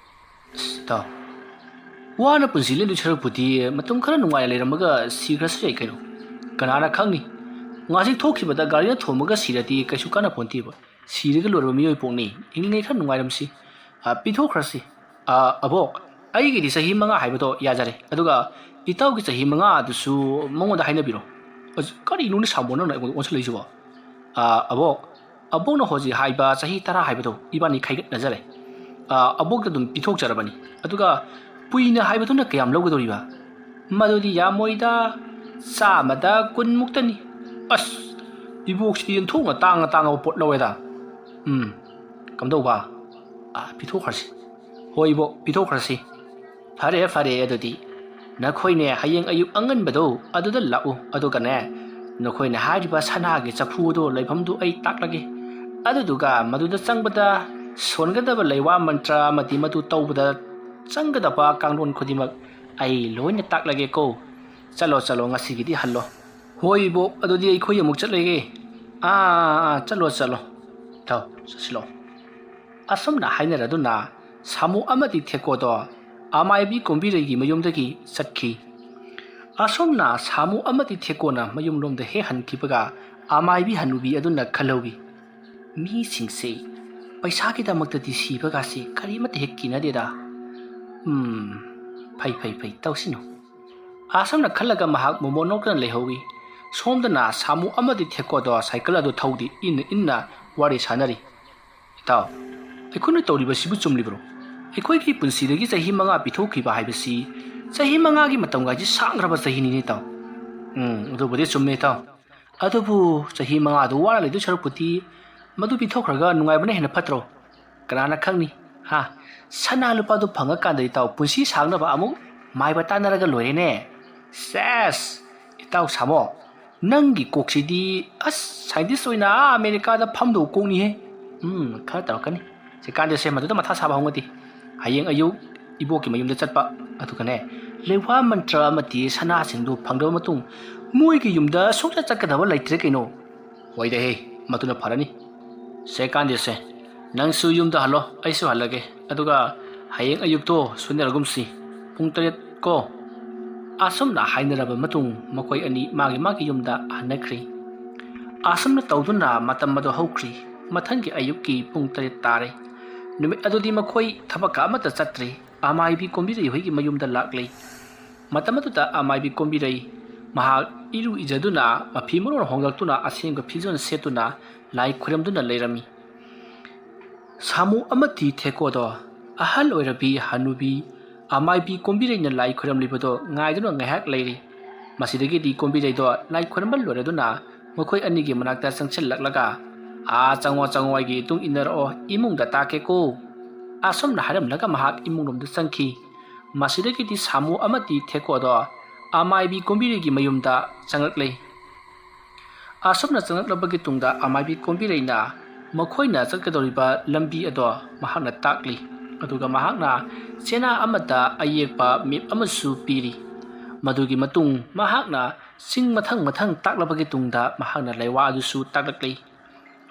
ꯑꯁ, ꯏꯇꯥꯎ, ꯋꯥꯅ ꯄꯨꯟꯁꯤ ꯂꯦꯟꯗꯣꯏ ꯁꯔꯨꯛꯄꯨꯗꯤ ꯃꯇꯝ ꯈꯔ ꯅꯨꯡꯉꯥꯏꯅ ꯂꯩꯔꯝꯃꯒ ꯁꯤꯈ꯭ꯔꯁꯨ ꯌꯥꯏ ꯀꯩꯅꯣ꯫ ꯀꯅꯥꯅ ꯈꯪꯅꯤ? ꯉꯥꯁꯤ ꯊꯣꯛꯈꯤꯕꯗ ꯒꯥꯔꯤꯅ ꯊꯣꯝꯃꯒ ꯁꯤꯔꯗꯤ ꯀꯩꯁꯨ ꯀꯥꯟꯅ ꯄꯣꯟꯇꯦꯕ꯫ ꯁꯤꯔꯒ ꯂꯣꯏꯔꯕ ꯃꯤꯑꯣꯏ ꯄꯣꯛꯅꯤ꯫ ꯍꯤꯡꯂꯤꯉꯩ ꯈꯔ ꯅꯨꯡꯉꯥꯏꯔꯝꯁꯤ꯫ ꯑ, ꯄꯤꯊꯣꯛꯈ꯭ꯔꯁꯤ꯫ ꯑ, ꯑꯕꯣꯛ, ꯑꯩꯒꯤꯗꯤ ꯆꯍꯤ ꯃꯉꯥ ꯍꯥꯏꯕꯗꯣ ꯌꯥꯖꯔꯦ꯫ ꯑꯗꯨꯒ ꯏꯇꯥꯎꯒꯤ ꯆꯍꯤ ꯃꯉꯥ ꯑꯗꯨꯁꯨ ꯃꯉꯣꯟꯗ ꯍꯥꯏꯅꯕꯤꯔꯣ꯫ ꯑꯁ, ꯀꯔꯤꯅꯣꯅꯦ ꯁꯥꯃꯣ ꯅꯪꯅ ꯑꯩꯉꯣꯟꯗ ꯑꯣꯟꯁꯤꯜꯂꯛꯏꯁꯤꯕꯣ? ꯑ, ꯑꯕꯣꯛ, ꯑꯕꯣꯛꯅ ꯍꯧꯖꯤꯛ ꯍꯥꯏꯕ ꯆꯍꯤ ꯇꯔꯥ ꯍꯥꯏꯕꯗꯣ ꯏꯕꯥꯅꯤ ꯈꯥꯏꯒꯠꯅꯖꯔꯦ꯫ ꯑ, ꯑꯕꯣꯛꯇ ꯑꯗꯨꯝ ꯄꯤꯊꯣꯛꯆꯔꯕꯅꯤ꯫ ꯑꯗꯨꯒ ꯄꯨꯏꯅ ꯍꯥꯏꯕꯗꯨꯅ ꯀꯌꯥꯝ ꯂꯧꯒꯗꯧꯔꯤꯕ? ꯃꯗꯨꯗꯤ ꯌꯥꯝꯃꯣꯏꯗ, ꯆꯥꯝꯃꯗ ꯀꯨꯟ ꯃꯨꯛꯇꯅꯤ꯫ ꯑꯁ, ꯏꯕꯣꯛꯁꯤꯗꯤ ꯌꯦꯟꯊꯣꯛꯅ ꯇꯥꯡꯅ ꯇꯥꯡꯉꯕ ꯄꯣꯠ ꯂꯧꯋꯦꯗ꯫ ꯎꯝ, ꯀꯝꯗꯧꯕ? ꯑ, ꯄꯤꯊꯣꯛꯈ꯭ꯔꯁꯤ꯫ ꯍꯣꯏ ꯏꯕꯣꯛ, ꯄꯤꯊꯣꯛꯈ꯭ꯔꯁꯤ꯫ ꯐꯔꯦ, ꯐꯔꯦ ꯑꯗꯨꯗꯤ꯫ ꯅꯈꯣꯏꯅꯦ ꯍꯌꯦꯡ ꯑꯌꯨꯛ ꯑꯉꯟꯕꯗꯣ ꯑꯗꯨꯗ ꯂꯥꯛꯎ, ꯑꯗꯨꯒꯅꯦ ꯅꯈꯣꯏꯅ ꯍꯥꯏꯔꯤꯕ ꯁꯅꯥꯒꯤ ꯆꯐꯨꯗꯣ ꯂꯩꯐꯝꯗꯨ ꯑꯩ ꯇꯥꯛꯂꯒꯦ꯫ ꯑꯗꯨꯗꯨꯒ ꯃꯗꯨꯗ ꯆꯪꯕꯗ ꯁꯣꯟꯒꯗꯕ ꯂꯩꯋꯥ ꯃꯟꯇ꯭ꯔ ꯑꯃꯗꯤ ꯃꯗꯨ ꯇꯧꯕꯗ ꯆꯪꯒꯗꯕ ꯀꯥꯡꯂꯣꯟ ꯈꯨꯗꯤꯡꯃꯛ ꯑꯩ ꯂꯣꯏꯅ ꯇꯥꯛꯂꯒꯦꯀꯣ꯫ ꯆꯠꯂꯣ, ꯆꯠꯂꯣ, ꯉꯁꯤꯒꯤꯗꯤ ꯍꯜꯂꯣ꯫ ꯍꯣꯏ ꯏꯕꯣꯛ, ꯑꯗꯨꯗꯤ ꯑꯩꯈꯣꯏ ꯑꯃꯨꯛ ꯆꯠꯂꯒꯦ꯫ ꯑꯥ, ꯑꯥ, ꯑꯥ, ꯆꯠꯂꯣ, ꯆꯠꯂꯣ꯫ ꯏꯇꯥꯎ, ꯆꯠꯁꯤꯜꯂꯣ꯫ ꯑꯁꯨꯝꯅ ꯍꯥꯏꯅꯔꯗꯨꯅ ꯁꯥꯃꯨ ꯑꯃꯗꯤ ꯊꯦꯛꯀꯣꯗꯣ ꯑꯃꯥꯏꯕꯤ ꯀꯣꯝꯕꯤꯔꯩꯒꯤ ꯃꯌꯨꯝꯗꯒꯤ ꯆꯠꯈꯤ꯫ ꯑꯁꯨꯝꯅ ꯁꯥꯃꯨ ꯑꯃꯗꯤ ꯊꯦꯛꯀꯣꯅ ꯃꯌꯨꯝꯂꯣꯝꯗ ꯍꯦꯛ ꯍꯟꯈꯤꯕꯒ ꯑꯃꯥꯏꯕꯤ ꯍꯅꯨꯕꯤ ꯑꯗꯨꯅ ꯈꯜꯍꯧꯏ, "ꯃꯤꯁꯤꯡꯁꯦ ꯄꯩꯁꯥꯒꯤꯗꯃꯛꯇꯗꯤ ꯁꯤꯕꯒꯥꯁꯦ ꯀꯔꯤꯃꯠꯇ ꯍꯦꯛ ꯀꯤꯅꯗꯦꯗ꯫ ꯎꯝ, "ꯐꯩ, ꯐꯩ, ꯐꯩ, ꯇꯧꯁꯤꯅꯨ"꯫ ꯑꯁꯨꯝꯅ ꯈꯜꯂꯒ ꯃꯍꯥꯛ ꯃꯣꯃꯣꯟ ꯅꯣꯛꯇꯅ ꯂꯩꯍꯧꯏ꯫ ꯁꯣꯝꯗꯅ ꯁꯥꯃꯨ ꯑꯃꯗꯤ ꯊꯦꯀꯣꯗꯣ ꯁꯥꯏꯀꯜ ꯑꯗꯨ ꯊꯧꯗꯤ ꯏꯟꯅ ꯏꯟꯅ ꯋꯥꯔꯤ ꯁꯥꯅꯔꯤ꯫ "ꯏꯇꯥꯎ, ꯑꯩꯈꯣꯏꯅ ꯇꯧꯔꯤꯕꯁꯤꯕꯨ ꯆꯨꯝꯂꯤꯕ꯭ꯔꯣ? ꯑꯩꯈꯣꯏꯒꯤ ꯄꯨꯟꯁꯤꯗꯒꯤ ꯆꯍꯤ ꯃꯉꯥ ꯄꯤꯊꯣꯛꯈꯤꯕ ꯍꯥꯏꯕꯁꯤ, ꯆꯍꯤ ꯃꯉꯥꯒꯤ ꯃꯇꯝꯒꯥꯏꯁꯤ ꯁꯥꯡꯈ꯭ꯔꯕ ꯆꯍꯤꯅꯤꯅꯦ, ꯏꯇꯥꯎ"꯫ "ꯎꯝ, ꯑꯗꯨꯕꯨꯗꯤ ꯆꯨꯝꯃꯦ, ꯏꯇꯥꯎ꯫ ꯑꯗꯨꯕꯨ ꯆꯍꯤ ꯃꯉꯥꯗꯨ ꯋꯥꯅ ꯂꯩꯗꯣꯏ ꯁꯔꯨꯛꯄꯨꯗꯤ, ꯃꯗꯨ ꯄꯤꯊꯣꯛꯈ꯭ꯔꯒ ꯅꯨꯡꯉꯥꯏꯕꯅ ꯍꯦꯟꯅ ꯐꯠꯇ꯭ꯔꯣ? ꯀꯅꯥꯅ ꯈꯪꯅꯤ? ꯍꯥ? ꯁꯅꯥ ꯂꯨꯄꯥꯗꯨ ꯐꯪꯉꯀꯥꯟꯗ, ꯏꯇꯥꯎ, ꯄꯨꯟꯁꯤ ꯁꯥꯡꯅꯕ ꯑꯃꯨꯛ ꯃꯥꯏꯕ ꯇꯥꯟꯅꯔꯒ ꯂꯣꯏꯔꯦꯅꯦ"꯫ "ꯁꯦꯁ! ꯏꯇꯥꯎ ꯁꯥꯃꯣ, ꯅꯪꯒꯤ ꯀꯣꯛꯁꯤꯗꯤ, ꯑꯁ, ꯁꯥꯏꯟꯇꯤꯁ ꯑꯣꯏꯅ ꯑꯥ ꯑꯃꯦꯔꯤꯀꯥꯗ ꯐꯝꯗꯧ ꯀꯣꯛꯅꯤꯍꯦ"꯫ "ꯎꯝ, ꯈꯔ ꯇꯧꯔꯛꯀꯅꯤ꯫ ꯁꯤꯀꯥꯟꯗꯦꯁꯦ, ꯃꯗꯨꯗ ꯃꯊꯥ ꯁꯥꯕ ꯍꯧꯅꯗꯦ꯫ ꯍꯌꯦꯡ ꯑꯌꯨꯛ ꯏꯕꯣꯛꯀꯤ ꯃꯌꯨꯝꯗ ꯆꯠꯄ, ꯑꯗꯨꯒꯅꯦ, ꯂꯩꯋꯥ ꯃꯟꯇ꯭ꯔ ꯑꯃꯗꯤ ꯁꯅꯥꯁꯤꯡꯗꯨ ꯐꯪꯂꯕ ꯃꯇꯨꯡ, ꯃꯣꯏꯒꯤ ꯌꯨꯝꯗ ꯁꯨꯡꯆꯠ ꯆꯠꯀꯗꯕ ꯂꯩꯇ꯭ꯔꯦ ꯀꯩꯅꯣ"꯫ "ꯍꯣꯏꯗꯍꯦ, ꯃꯗꯨꯅ ꯐꯔꯅꯤ꯫ ꯁꯤꯀꯥꯟꯗꯦꯁꯦ, ꯅꯪꯁꯨ ꯌꯨꯝꯗ ꯍꯜꯂꯣ, ꯑꯩꯁꯨ ꯍꯜꯂꯒꯦ꯫ ꯑꯗꯨꯒ ꯍꯌꯦꯡ ꯑꯌꯨꯛꯇꯣ ꯁꯣꯏꯅꯔꯒꯨꯝꯁꯤ, ꯄꯨꯡ ꯇꯔꯦꯠ ꯀꯣ"꯫ ꯑꯁꯨꯝꯅ ꯍꯥꯏꯅꯔꯕ ꯃꯇꯨꯡ, ꯃꯈꯣꯏ ꯑꯅꯤ ꯃꯥꯒꯤ ꯃꯥꯒꯤ ꯌꯨꯝꯗ ꯍꯟꯅꯈ꯭ꯔꯤ꯫ ꯑꯁꯨꯝꯅ ꯇꯧꯗꯨꯅ ꯃꯇꯝ ꯑꯗꯨ ꯍꯧꯈ꯭ꯔꯤ꯫ ꯃꯊꯪꯒꯤ ꯑꯌꯨꯛꯀꯤ ꯄꯨꯡ ꯇꯔꯦꯠ ꯇꯥꯔꯦ꯫ ꯅꯨꯃꯤꯠ ꯑꯗꯨꯗꯤ ꯃꯈꯣꯏ ꯊꯕꯛꯀ ꯑꯃꯠꯇ ꯆꯠꯇ꯭ꯔꯤ꯫ ꯑꯃꯥꯏꯕꯤ ꯀꯣꯝꯕꯤꯔꯩ ꯍꯣꯏꯒꯤ ꯃꯌꯨꯝꯗ ꯂꯥꯛꯂꯤ꯫ ꯃꯇꯝ ꯑꯗꯨꯗ ꯑꯃꯥꯏꯕꯤ ꯀꯣꯝꯕꯤꯔꯩ ꯃꯍꯥꯛ ꯏꯔꯨ ꯏꯖꯗꯨꯅ, ꯃꯐꯤ ꯃꯔꯣꯟ ꯍꯣꯡꯂꯛꯇꯨꯅ, ꯑꯁꯦꯡꯕ ꯐꯤꯖꯣꯜ ꯁꯦꯠꯇꯨꯅ ꯂꯥꯏ ꯈꯨꯔꯝꯗꯨꯅ ꯂꯩꯔꯝꯃꯤ꯫ ꯁꯥꯃꯨ ꯑꯃꯗꯤ ꯊꯦꯀꯣꯗꯣ, ꯑꯍꯜ ꯑꯣꯏꯔꯕꯤ ꯍꯅꯨꯕꯤ ꯑꯃꯥꯏꯕꯤ ꯀꯣꯝꯕꯤꯔꯩꯅ ꯂꯥꯏ ꯈꯨꯔꯝꯂꯤꯕꯗꯣ ꯉꯥꯏꯗꯨꯅ ꯉꯥꯏꯍꯥꯛ ꯂꯩꯔꯤ꯫ ꯃꯁꯤꯗꯒꯤꯗꯤ ꯀꯣꯝꯕꯤꯔꯩꯗꯣ ꯂꯥꯏ ꯈꯨꯔꯝꯕ ꯂꯣꯏꯔꯗꯨꯅ ꯃꯈꯣꯏ ꯑꯅꯤꯒꯤ ꯃꯅꯥꯛꯇ ꯆꯪꯁꯤꯜꯂꯛꯂꯒ, "ꯑꯥ, ꯆꯪꯉꯣ, ꯆꯪꯉꯣ, ꯑꯩꯒꯤ ꯏꯇꯨꯡ ꯏꯟꯅꯔꯛꯑꯣ, ꯏꯃꯨꯡꯗ ꯇꯥꯛꯀꯦꯀꯣ"꯫ ꯑꯁꯨꯝꯅ ꯍꯥꯏꯔꯝꯂꯒ ꯃꯍꯥꯛ ꯏꯃꯨꯡꯂꯣꯝꯗ ꯆꯪꯈꯤ꯫ ꯃꯁꯤꯗꯒꯤꯗꯤ ꯁꯥꯃꯨ ꯑꯃꯗꯤ ꯊꯦꯀꯣꯗꯣ ꯑꯃꯥꯏꯕꯤ ꯀꯣꯝꯕꯤꯔꯩꯒꯤ ꯃꯌꯨꯝꯗ ꯆꯪꯂꯛꯂꯦ꯫ ꯑꯁꯨꯝꯅ ꯆꯪꯂꯛꯂꯕꯒꯤ ꯇꯨꯡꯗ ꯑꯃꯥꯏꯕꯤ ꯀꯣꯝꯕꯤꯔꯩꯅ ꯃꯈꯣꯏꯅ ꯆꯠꯀꯗꯧꯔꯤꯕ ꯂꯝꯕꯤ ꯑꯗꯣ ꯃꯍꯥꯛꯅ ꯇꯥꯛꯂꯤ꯫ ꯑꯗꯨꯒ ꯃꯍꯥꯛꯅ ꯆꯦꯅꯥ ꯑꯃꯗ ꯑꯌꯦꯛꯄ ꯃꯦꯞ ꯑꯃꯁꯨ ꯄꯤꯔꯤ꯫ ꯃꯗꯨꯒꯤ ꯃꯇꯨꯡ ꯃꯍꯥꯛꯅ ꯆꯤꯡ ꯃꯊꯪ ꯃꯊꯪ ꯇꯥꯛꯂꯕꯒꯤ ꯇꯨꯡꯗ ꯃꯍꯥꯛꯅ ꯂꯩꯋꯥ ꯑꯗꯨꯁꯨ ꯇꯥꯛꯂꯛꯂꯤ꯫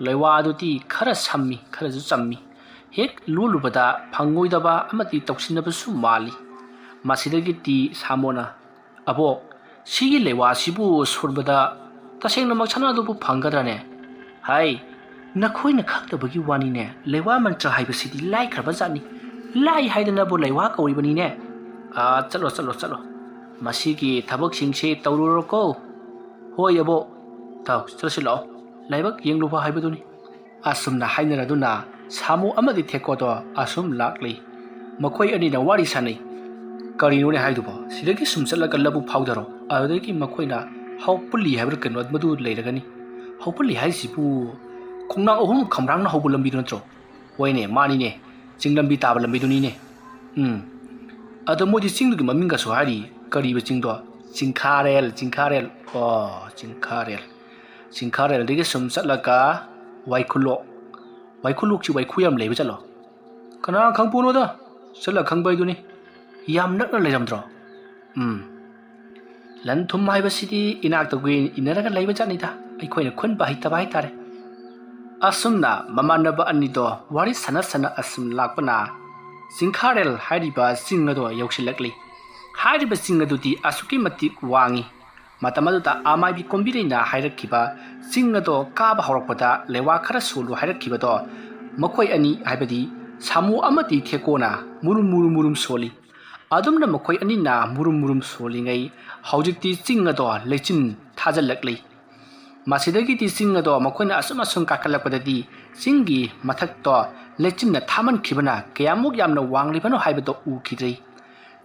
ꯂꯩꯋꯥ ꯑꯗꯨꯗꯤ ꯈꯔ ꯁꯝꯃꯤ, ꯈꯔꯁꯨ ꯆꯝꯃꯤ꯫ ꯍꯦꯛ ꯂꯣꯜꯂꯨꯕꯗ ꯐꯪꯉꯣꯏꯗꯕ ꯑꯃꯗꯤ ꯇꯧꯁꯤꯟꯅꯕꯁꯨ ꯃꯥꯜꯂꯤ꯫ ꯃꯁꯤꯗꯒꯤꯗꯤ ꯁꯥꯃꯣꯅ, "ꯑꯕꯣꯛ, ꯁꯤꯒꯤ ꯂꯩꯋꯥꯁꯤꯕꯨ ꯁꯣꯟꯕꯗ ꯇꯁꯦꯡꯅꯃꯛ ꯁꯅꯥꯗꯨꯕꯨ ꯐꯪꯒꯗ꯭ꯔꯅꯦ?" "ꯍꯥꯏ, ꯅꯈꯣꯏꯅ ꯈꯪꯗꯕꯒꯤ ꯋꯥꯅꯤꯅꯦ, ꯂꯩꯋꯥ ꯃꯟꯇ꯭ꯔ ꯍꯥꯏꯕꯁꯤꯗꯤ ꯂꯥꯏꯈ꯭ꯔꯕ ꯖꯥꯠꯅꯤ꯫ ꯂꯥꯏ ꯍꯥꯏꯗꯅꯕꯨ ꯂꯩꯋꯥ ꯀꯧꯔꯤꯕꯅꯤꯅꯦ"꯫ "ꯑꯥ, ꯆꯠꯂꯣ, ꯆꯠꯂꯣ, ꯆꯠꯂꯣ꯫ ꯃꯁꯤꯒꯤ ꯊꯕꯛꯁꯤꯡꯁꯤ ꯇꯧꯔꯨꯔꯣꯀꯣ꯫" "ꯍꯣꯏ ꯑꯕꯣꯛ꯫ ꯊꯥꯎ, ꯆꯠꯂꯁꯤ ꯂꯥꯛꯑꯣ꯫ ꯂꯥꯏꯕꯛ ꯌꯦꯡꯂꯨꯕ ꯍꯥꯏꯕꯗꯨꯅꯤ꯫" ꯑꯁꯨꯝꯅ ꯍꯥꯏꯅꯔꯗꯨꯅ ꯁꯥꯃꯨ ꯑꯃꯗꯤ ꯊꯦꯛꯀꯣꯗꯣ ꯑꯁꯨꯝ ꯂꯥꯛꯂꯤ꯫ ꯃꯈꯣꯏ ꯑꯅꯤꯅ ꯋꯥꯔꯤ ꯁꯥꯟꯅꯩ꯫ "ꯀꯔꯤꯅꯣꯅꯦ ꯍꯥꯏꯗꯨꯕꯣ? ꯁꯤꯗꯒꯤ ꯁꯨꯝ ꯆꯠꯂꯒ ꯂꯧꯕꯨꯛ ꯐꯥꯎꯗꯔꯣ꯫ ꯑꯗꯨꯗꯒꯤ ꯃꯈꯣꯏꯅ ꯍꯧꯄꯜꯂꯤ ꯍꯥꯏꯕ꯭ꯔꯥ ꯀꯩꯅꯣ ꯃꯗꯨ ꯂꯩꯔꯒꯅꯤ꯫" "ꯍꯧꯄꯜꯂꯤ ꯍꯥꯏꯁꯤꯕꯨ ꯈꯣꯡꯅꯥꯡ ꯑꯍꯨꯝ ꯈꯝꯕ꯭ꯔꯥꯡꯅ ꯍꯧꯕ ꯂꯝꯕꯤꯗꯨ ꯅꯠꯇ꯭ꯔꯣ?" "ꯍꯣꯏꯅꯦ, ꯃꯥꯅꯤꯅꯦ, ꯆꯤꯡ ꯂꯝꯕꯤ ꯇꯥꯕ ꯂꯝꯕꯤꯗꯨꯅꯤꯅꯦ꯫" "ꯎꯝ꯫ ꯑꯗꯣ ꯃꯣꯏꯗꯤ ꯆꯤꯡꯗꯨꯒꯤ ꯃꯃꯤꯡꯒꯁꯨ ꯍꯥꯏꯔꯤ꯫ ꯀꯔꯤꯕ ꯆꯤꯡꯗꯣ?" "ꯆꯤꯡꯈꯥꯔꯦꯜ, ꯆꯤꯡꯈꯥꯔꯦꯜ꯫ ꯑꯣ, ꯆꯤꯡꯈꯥꯔꯦꯜ꯫ ꯆꯤꯡꯈꯥꯔꯦꯜꯗꯒꯤ ꯁꯨꯝ ꯆꯠꯂꯒ ꯋꯥꯏꯈꯨꯂꯣꯛ꯫ ꯋꯥꯏꯈꯨꯂꯣꯛꯁꯤ ꯋꯥꯏꯈꯨ ꯌꯥꯝ ꯂꯩꯕ ꯆꯠꯂꯣ꯫" "ꯀꯅꯥ ꯈꯪꯄꯣꯠꯅꯣꯗ, ꯆꯠꯂ ꯈꯪꯕ ꯍꯥꯏꯗꯨꯅꯤ꯫ ꯌꯥꯝ ꯅꯛꯅ ꯂꯩꯔꯝꯗ꯭ꯔꯣ?" "ꯎꯝ꯫ ꯂꯟ ꯊꯨꯝ ꯍꯥꯏꯕꯁꯤꯗꯤ ꯏꯅꯥꯛꯇ ꯀꯨꯏꯅ ꯏꯟꯅꯔꯒ ꯂꯩꯕ ꯖꯥꯠꯅꯤꯗ, ꯑꯩꯈꯣꯏꯅ ꯈꯨꯟꯕ ꯍꯩꯇꯕ ꯍꯥꯏꯇꯥꯔꯦ꯫" ꯑꯁꯨꯝꯅ ꯃꯃꯥꯟꯅꯕ ꯑꯅꯤꯗꯣ ꯋꯥꯔꯤ ꯁꯥꯟꯅ ꯁꯥꯟꯅ ꯑꯁꯨꯝ ꯂꯥꯛꯄꯅ ꯆꯤꯡꯈꯥꯔꯦꯜ ꯍꯥꯏꯔꯤꯕ ꯆꯤꯡ ꯑꯗꯣ ꯌꯧꯁꯤꯜꯂꯛꯂꯤ꯫ ꯍꯥꯏꯔꯤꯕ ꯆꯤꯡ ꯑꯗꯨꯗꯤ ꯑꯁꯨꯛꯀꯤ ꯃꯇꯤꯛ ꯋꯥꯡꯏ꯫ ꯃꯇꯝ ꯑꯗꯨꯗ ꯑꯃꯥꯏꯕꯤ ꯀꯣꯝꯕꯤꯔꯩꯅ ꯍꯥꯏꯔꯛꯈꯤꯕ ꯆꯤꯡ ꯑꯗꯣ ꯀꯥꯕ ꯍꯧꯔꯛꯄꯗ ꯂꯩꯋꯥ ꯈꯔ ꯁꯣꯜꯂꯨ ꯍꯥꯏꯔꯛꯈꯤꯕꯗꯣ ꯃꯈꯣꯏ ꯑꯅꯤ, ꯍꯥꯏꯕꯗꯤ ꯁꯥꯃꯨ ꯑꯃꯗꯤ ꯊꯦꯛꯀꯣꯅ ꯃꯨꯔꯨꯝ ꯃꯨꯔꯨꯝ ꯃꯨꯔꯨꯝ ꯁꯣꯜꯂꯤ꯫ ꯑꯗꯨꯝꯅ ꯃꯈꯣꯏ ꯑꯅꯤꯅ ꯃꯨꯔꯨꯝ ꯃꯨꯔꯨꯝ ꯁꯣꯜꯂꯤꯉꯩ ꯍꯧꯖꯤꯛꯇꯤ ꯆꯤꯡ ꯑꯗꯣ ꯂꯩꯆꯤꯟ ꯊꯥꯖꯤꯜꯂꯛꯂꯤ꯫ ꯃꯁꯤꯗꯒꯤꯗꯤ ꯆꯤꯡ ꯑꯗꯣ ꯃꯈꯣꯏꯅ ꯑꯁꯨꯝ ꯑꯁꯨꯝ ꯀꯥꯈꯠꯂꯛꯄꯗꯗꯤ ꯆꯤꯡꯒꯤ ꯃꯊꯛꯇꯣ ꯂꯩꯆꯤꯟꯅ ꯊꯥꯃꯟꯈꯤꯕꯅ ꯀꯌꯥꯃꯨꯛ ꯌꯥꯝꯅ ꯋꯥꯡꯂꯤꯕꯅꯣ ꯍꯥꯏꯕꯗꯣ ꯎꯈꯤꯗ꯭ꯔꯤ꯫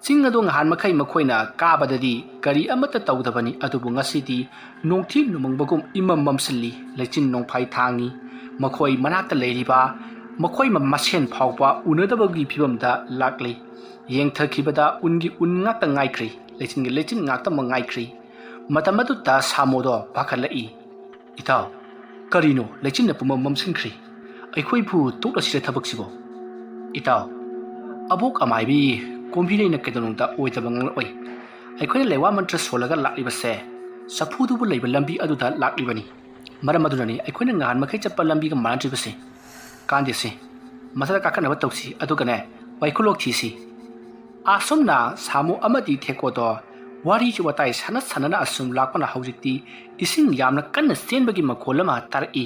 ꯆꯤꯡ ꯑꯗꯨ ꯉꯍꯥꯟ ꯃꯈꯩ ꯃꯈꯣꯏꯅ ꯀꯥꯕꯗꯗꯤ ꯀꯔꯤ ꯑꯃꯠꯇ ꯇꯧꯗꯕꯅꯤ, ꯑꯗꯨꯕꯨ ꯉꯁꯤꯗꯤ ꯅꯣꯡꯊꯤ ꯅꯣꯡꯃꯪꯕꯒꯨꯝ ꯏꯃꯝ ꯃꯝꯁꯤꯜꯂꯤ, ꯂꯩꯆꯤꯟ ꯅꯣꯡꯐꯥꯏ ꯊꯥꯡꯉꯤ꯫ ꯃꯈꯣꯏ ꯃꯅꯥꯛꯇ ꯂꯩꯔꯤꯕ ꯃꯈꯣꯏ ꯃ-, ꯃꯁꯦꯟ ꯐꯥꯎꯕ ꯎꯅꯗꯕꯒꯤ ꯐꯤꯕꯝꯗ ꯂꯥꯛꯂꯤ꯫ ꯌꯦꯡꯊꯈꯤꯕꯗ ꯎꯟꯒꯤ ꯎꯟ ꯉꯥꯛꯇ ꯉꯥꯏꯈ꯭ꯔꯤ, ꯂꯩꯆꯤꯟꯒꯤ ꯂꯩꯆꯤꯟ ꯉꯥꯛꯇꯃꯛ ꯉꯥꯏꯈ꯭ꯔꯤ꯫ ꯃꯇꯝ ꯑꯗꯨꯗ ꯁꯥꯃꯣꯗꯣ ꯄꯥꯈꯠꯂꯛꯏ꯫ "ꯏꯇꯥꯎ, ꯀꯔꯤꯅꯣ ꯂꯩꯆꯤꯟꯅ ꯄꯨꯝꯃꯝ ꯃꯝꯁꯤꯟꯈ꯭ꯔꯤ? ꯑꯩꯈꯣꯏꯕꯨ ꯇꯣꯛꯂꯁꯤꯔ ꯊꯕꯛꯁꯤꯕꯣ?" "ꯏꯇꯥꯎ, ꯑꯕꯣꯛ ꯑꯃꯥꯏꯕꯤ ꯀꯣꯝꯕꯤꯔꯩꯅ ꯀꯩꯗꯧꯅꯨꯡꯗ ꯑꯣꯏꯗꯕ ꯉꯥꯡꯂꯛꯑꯣꯏ꯫ ꯑꯩꯈꯣꯏꯅ ꯂꯩꯋꯥ ꯃꯟꯇ꯭ꯔ ꯁꯣꯜꯂꯒ ꯂꯥꯛꯂꯤꯕꯁꯦ ꯆꯐꯨꯗꯨꯕꯨ ꯂꯩꯕ ꯂꯝꯕꯤ ꯑꯗꯨꯗ ꯂꯥꯛꯂꯤꯕꯅꯤ꯫ ꯃꯔꯝ ꯑꯗꯨꯅꯅꯤ ꯑꯩꯈꯣꯏꯅ ꯉꯍꯥꯟ ꯃꯈꯩ ꯆꯠꯄ ꯂꯝꯕꯤꯒ ꯃꯥꯟꯅꯗ꯭ꯔꯤꯕꯁꯦ꯫ ꯀꯥꯟꯗꯦꯁꯦ, ꯃꯊꯛꯇ ꯀꯥꯈꯠꯅꯕ ꯇꯧꯁꯤ, ꯑꯗꯨꯒꯅꯦ, ꯋꯥꯏꯈꯨꯂꯣꯛ ꯊꯤꯁꯤ꯫" ꯑꯁꯨꯝꯅ ꯁꯥꯃꯨ ꯑꯃꯗꯤ ꯊꯦꯛꯀꯣꯗꯣ ꯋꯥꯔꯤ ꯋꯥꯇꯥꯏ ꯁꯥꯟꯅ ꯁꯥꯟꯅꯅ ꯑꯁꯨꯝ ꯂꯥꯛꯄꯅ ꯍꯧꯖꯤꯛꯇꯤ ꯏꯁꯤꯡ ꯌꯥꯝꯅ ꯀꯟꯅ ꯆꯦꯟꯕꯒꯤ ꯃꯈꯣꯜ ꯑꯃ ꯇꯥꯔꯛꯏ꯫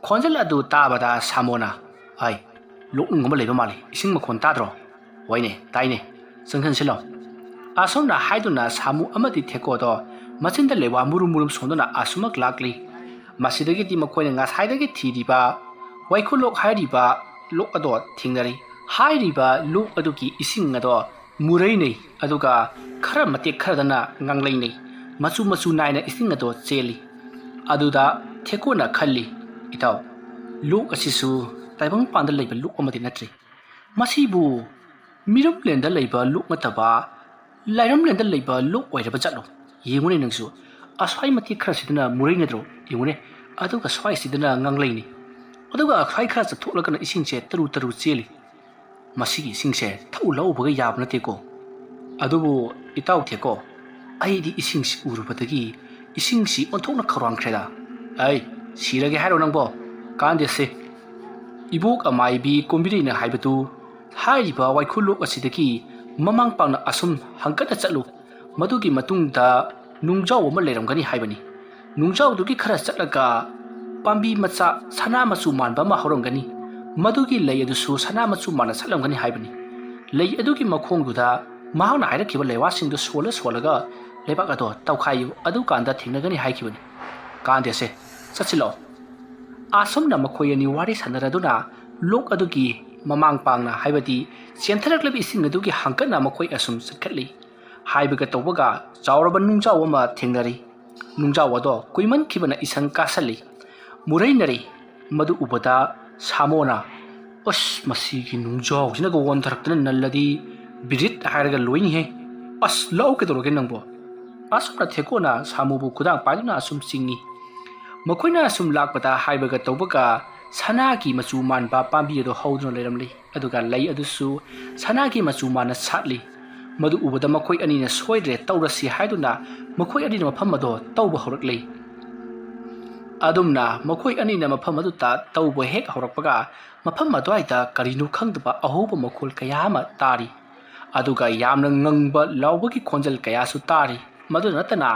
ꯈꯣꯟꯖꯦꯜ ꯑꯗꯨ ꯇꯥꯕꯗ ꯁꯥꯃꯣꯅ, "ꯑꯩ, ꯂꯣꯛꯅꯨꯡ ꯑꯃ ꯂꯩꯕ ꯃꯥꯜꯂꯤ, ꯏꯁꯤꯡ ꯃꯈꯣꯟ ꯇꯥꯗ꯭ꯔꯣ?" "ꯍꯣꯏꯅꯦ, ꯇꯥꯏꯅꯦ꯫ ꯆꯪꯁꯤꯟꯁꯤꯜꯂꯣ꯫ ꯑꯁꯨꯝꯅ ꯍꯥꯏꯗꯨꯅ ꯁꯥꯃꯨ ꯑꯃꯗꯤ ꯊꯦꯀꯣꯗꯣ ꯃꯆꯤꯟꯗ ꯂꯩꯋꯥ ꯃꯨꯔꯨꯝ ꯃꯨꯔꯨꯝ ꯁꯣꯟꯗꯨꯅ ꯑꯁꯨꯃꯛ ꯂꯥꯛꯂꯤ꯫ ꯃꯁꯤꯗꯒꯤꯗꯤ ꯃꯈꯣꯏꯅ ꯉꯁꯥꯏꯗꯒꯤ ꯊꯤꯔꯤꯕ ꯋꯥꯏꯈꯨꯂꯣꯛ ꯍꯥꯏꯔꯤꯕ ꯂꯣꯛ ꯑꯗꯣ ꯊꯦꯡꯅꯔꯤ꯫ ꯍꯥꯏꯔꯤꯕ ꯂꯣꯛ ꯑꯗꯨꯒꯤ ꯏꯁꯤꯡ ꯑꯗꯣ ꯃꯨꯔꯩꯅꯩ, ꯑꯗꯨꯒ ꯈꯔ ꯃꯇꯦꯛ ꯈꯔꯗꯅ ꯉꯥꯡꯂꯩꯅꯩ꯫ ꯃꯆꯨ ꯃꯆꯨ ꯅꯥꯏꯅ ꯏꯁꯤꯡ ꯑꯗꯣ ꯆꯦꯜꯂꯤ꯫ ꯑꯗꯨꯗ ꯊꯦꯀꯣꯅ ꯈꯜꯂꯤ, "ꯏꯇꯥꯎ, ꯂꯣꯛ ꯑꯁꯤꯁꯨ ꯇꯥꯏꯕꯪꯄꯥꯟꯗ ꯂꯩꯕ ꯂꯣꯛ ꯑꯃꯗꯤ ꯅꯠꯇ꯭ꯔꯤ꯫ ꯃꯁꯤꯕꯨ ꯃꯤꯔꯝꯂꯦꯟꯗ ꯂꯩꯕ ꯂꯣꯛ ꯅꯠꯇꯕ ꯂꯥꯏꯔꯝꯂꯦꯟꯗ ꯂꯩꯕ ꯂꯣꯛ ꯑꯣꯏꯔꯕ ꯖꯥꯠꯂꯣ? ꯌꯦꯡꯉꯨꯅꯦ ꯅꯪꯁꯨ, ꯑꯁ꯭ꯋꯥꯏ ꯃꯇꯦꯛ ꯈꯔꯁꯤꯗꯅ ꯃꯨꯔꯩꯅꯗ꯭ꯔꯣ? ꯌꯦꯡꯉꯨꯅꯦ, ꯑꯗꯨꯒ ꯁ꯭ꯋꯥꯏꯁꯤꯗꯅ ꯉꯥꯡꯂꯩꯅꯤ, ꯑꯗꯨꯒ ꯑꯁ꯭ꯋꯥꯏ ꯈꯔ ꯆꯠꯊꯣꯛꯂꯒꯅ ꯏꯁꯤꯡꯁꯦ ꯇꯔꯨ ꯇꯔꯨ ꯆꯦꯜꯂꯤ꯫ ꯃꯁꯤꯒꯤ ꯏꯁꯤꯡꯁꯦ ꯊꯛꯎ ꯂꯧꯕꯒ ꯌꯥꯕ ꯅꯠꯇꯦꯀꯣ꯫ ꯑꯗꯨꯕꯨ ꯏꯇꯥꯎ ꯊꯦꯀꯣ, ꯑꯩꯗꯤ ꯏꯁꯤꯡꯁꯤ ꯎꯔꯨꯕꯗꯒꯤ ꯏꯁꯤꯡꯁꯤ ꯑꯣꯟꯊꯣꯛꯅ ꯈꯧꯔꯥꯡꯈ꯭ꯔꯦꯗ꯫ ꯑꯩ ꯁꯤꯔꯒꯦ ꯍꯥꯏꯔꯣ ꯅꯪꯕꯣ? ꯀꯥꯟꯗꯦꯁꯦ꯫ ꯏꯕꯣꯛ ꯑꯃꯥꯏꯕꯤ ꯀꯣꯝꯕꯤꯔꯩꯅ ꯍꯥꯏꯕꯗꯨ ꯍꯥꯏꯔꯤꯕ ꯋꯥꯏꯈꯨꯂꯣꯛ ꯑꯁꯤꯗꯒꯤ ꯃꯃꯥꯡ ꯄꯥꯡꯅ ꯑꯁꯨꯝ ꯍꯪꯀꯠꯅ ꯆꯠꯂꯨ꯫ ꯃꯗꯨꯒꯤ ꯃꯇꯨꯡꯗ ꯅꯨꯡꯖꯥꯎ ꯑꯃ ꯂꯩꯔꯝꯒꯅꯤ ꯍꯥꯏꯕꯅꯤ꯫ ꯅꯨꯡꯖꯥꯎꯗꯨꯒꯤ ꯈꯔ ꯆꯠꯂꯒ ꯄꯥꯝꯕꯤ ꯃꯆꯥ ꯁꯅꯥ ꯃꯆꯨ ꯃꯥꯟꯕ ꯑꯃ ꯍꯧꯔꯝꯒꯅꯤ꯫ ꯃꯗꯨꯒꯤ ꯂꯩ ꯑꯗꯨꯁꯨ ꯁꯅꯥ ꯃꯆꯨ ꯃꯥꯟꯅ ꯁꯥꯠꯂꯝꯒꯅꯤ ꯍꯥꯏꯕꯅꯤ꯫ ꯂꯩ ꯑꯗꯨꯒꯤ ꯃꯈꯣꯡꯗꯨꯗ ꯃꯍꯥꯛꯅ ꯍꯥꯏꯔꯛꯈꯤꯕ ꯂꯩꯋꯥꯁꯤꯡꯗꯨ ꯁꯣꯜꯂ ꯁꯣꯜꯂꯒ ꯂꯩꯕꯥꯛ ꯑꯗꯣ ꯇꯧꯈꯥꯏꯌꯨ, ꯑꯗꯨꯀꯥꯟꯗ ꯊꯦꯡꯅꯒꯅꯤ ꯍꯥꯏꯈꯤꯕꯅꯤ꯫ ꯀꯥꯟꯗꯦꯁꯦ, ꯆꯠꯁꯤꯜꯂꯛꯑꯣ꯫ ꯑꯁꯨꯝꯅ ꯃꯈꯣꯏ ꯑꯅꯤ ꯋꯥꯔꯤ ꯁꯥꯟꯅꯔꯗꯨꯅ ꯂꯣꯛ ꯑꯗꯨꯒꯤ ꯃꯃꯥꯡ ꯄꯥꯡꯅ, ꯍꯥꯏꯕꯗꯤ ꯆꯦꯟꯊꯔꯛꯂꯤꯕ ꯏꯁꯤꯡ ꯑꯗꯨꯒꯤ ꯍꯥꯡꯀꯠꯅ ꯃꯈꯣꯏ ꯑꯁꯨꯝ ꯆꯠꯈꯠꯂꯤ꯫ ꯍꯥꯏꯕꯒ ꯇꯧꯕꯒ ꯆꯥꯎꯔꯕ ꯅꯨꯡꯖꯥꯎ ꯑꯃ ꯊꯦꯡꯅꯔꯤ꯫ ꯅꯨꯡꯖꯥꯎ ꯑꯗꯣ ꯀꯨꯏꯃꯟꯈꯤꯕꯅ ꯏꯁꯪ ꯀꯥꯁꯜꯂꯤ꯫ ꯃꯨꯔꯩꯅꯔꯤ꯫ ꯃꯗꯨ ꯎꯕꯗ ꯁꯥꯃꯣꯅ, "ꯑꯁ, ꯃꯁꯤꯒꯤ ꯅꯨꯡꯖꯥꯎꯁꯤꯅꯒ ꯑꯣꯟꯊꯔꯛꯇꯅ ꯅꯜꯂꯗꯤ ꯕꯤꯔꯤꯠ ꯍꯥꯏꯔꯒ ꯂꯣꯏꯅꯤꯍꯦ꯫ ꯑꯁ, ꯂꯥꯛꯎ, ꯀꯩꯗꯧꯔꯒꯦ ꯅꯪꯕꯣ?" ꯑꯁꯨꯝꯅ ꯊꯦꯀꯣꯅ ꯁꯥꯃꯨꯕꯨ ꯈꯨꯗꯥꯡ ꯄꯥꯏꯗꯨꯅ ꯑꯁꯨꯝ ꯆꯤꯡꯏ꯫ ꯃꯈꯣꯏꯅ ꯑꯁꯨꯝ ꯂꯥꯛꯄꯗ ꯍꯥꯏꯕꯒ ꯇꯧꯕꯒ ꯁꯅꯥꯒꯤ ꯃꯆꯨ ꯃꯥꯟꯕ ꯄꯥꯝꯕꯤ ꯑꯗꯨ ꯍꯧꯗꯨꯅ ꯂꯩꯔꯝꯂꯤ꯫ ꯑꯗꯨꯒ ꯂꯩ ꯑꯗꯨꯁꯨ ꯁꯅꯥꯒꯤ ꯃꯆꯨ ꯃꯥꯟꯅ ꯁꯥꯠꯂꯤ꯫ ꯃꯗꯨ ꯎꯕꯗ ꯃꯈꯣꯏ ꯑꯅꯤꯅ ꯁꯣꯏꯗ꯭ꯔꯦ ꯇꯧꯔꯁꯤ ꯍꯥꯏꯗꯨꯅ ꯃꯈꯣꯏ ꯑꯅꯤꯅ ꯃꯐꯝ ꯑꯗꯣ ꯇꯧꯕ ꯍꯧꯔꯛꯂꯤ꯫ ꯑꯗꯨꯝꯅ ꯃꯈꯣꯏ ꯑꯅꯤꯅ ꯃꯐꯝ ꯑꯗꯨꯗ ꯇꯧꯕ ꯍꯦꯛ ꯍꯧꯔꯛꯄꯒ ꯃꯐꯝ ꯑꯗꯨꯋꯥꯏꯗ ꯀꯔꯤꯅꯣ ꯈꯪꯗꯕ ꯑꯍꯧꯕ ꯃꯈꯣꯜ ꯀꯌꯥ ꯑꯃ ꯇꯥꯔꯤ꯫ ꯑꯗꯨꯒ ꯌꯥꯝꯅ ꯉꯪꯕ ꯂꯥꯎꯕꯒꯤ ꯈꯣꯟꯖꯦꯜ ꯀꯌꯥꯁꯨ ꯇꯥꯔꯤ꯫ ꯃꯗꯨꯗ ꯅꯠꯇꯅ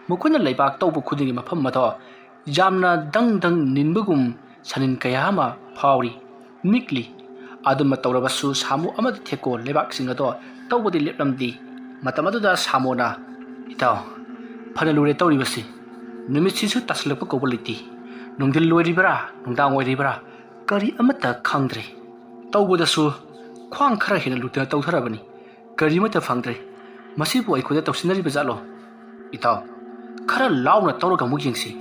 ꯃꯈꯣꯏꯅ ꯂꯩꯕꯥꯛ ꯇꯧꯕ ꯈꯨꯗꯤꯡꯒꯤ ꯃꯐꯝ ꯑꯗꯣ ꯌꯥꯝꯅ ꯗꯪ ꯗꯪ ꯅꯤꯟꯕꯒꯨꯝ ꯁꯅꯤꯟ ꯀꯌꯥ ꯑꯃ ꯐꯥꯎꯔꯤ, ꯅꯤꯛꯂꯤ꯫ ꯑꯗꯨꯝꯅ ꯇꯧꯔꯕꯁꯨ ꯁꯥꯃꯨ ꯑꯃꯗꯤ ꯊꯦꯀꯣ ꯂꯩꯕꯥꯛꯁꯤꯡ ꯑꯗꯣ ꯇꯧꯕꯗꯤ ꯂꯦꯞꯂꯝꯗꯦ꯫ ꯃꯇꯝ ꯑꯗꯨꯗ ꯁꯥꯃꯣꯅ, "ꯏꯇꯥꯎ, ꯐꯅ ꯂꯨꯔꯦ ꯇꯧꯔꯤꯕꯁꯤ꯫ ꯅꯨꯃꯤꯠꯁꯤꯁꯨ ꯇꯥꯁꯤꯜꯂꯛꯄ ꯀꯧꯕ ꯂꯩꯇꯦ꯫ ꯅꯨꯡꯊꯤꯜ ꯑꯣꯏꯔꯤꯕ꯭ꯔꯥ, ꯅꯨꯡꯗꯥꯡ ꯑꯣꯏꯔꯤꯕ꯭ꯔꯥ, ꯀꯔꯤ ꯑꯃꯠꯇ ꯈꯪꯗ꯭ꯔꯦ꯫ ꯇꯧꯕꯗꯁꯨ ꯈ꯭ꯋꯥꯡ ꯈꯔ ꯍꯦꯟꯅ ꯂꯨꯗꯅ ꯇꯧꯊꯔꯕꯅꯤ꯫ ꯀꯔꯤ ꯑꯃꯠꯇ ꯐꯪꯗ꯭ꯔꯦ꯫ ꯃꯁꯤꯕꯨ ꯑꯩꯈꯣꯏꯗ ꯇꯧꯁꯤꯟꯅꯔꯤꯕ ꯖꯥꯠꯂꯣ? ꯏꯇꯥꯎ, ꯈꯔ ꯂꯥꯎꯅ ꯇꯧꯔꯒ ꯑꯃꯨꯛ ꯌꯦꯡꯁꯤ꯫"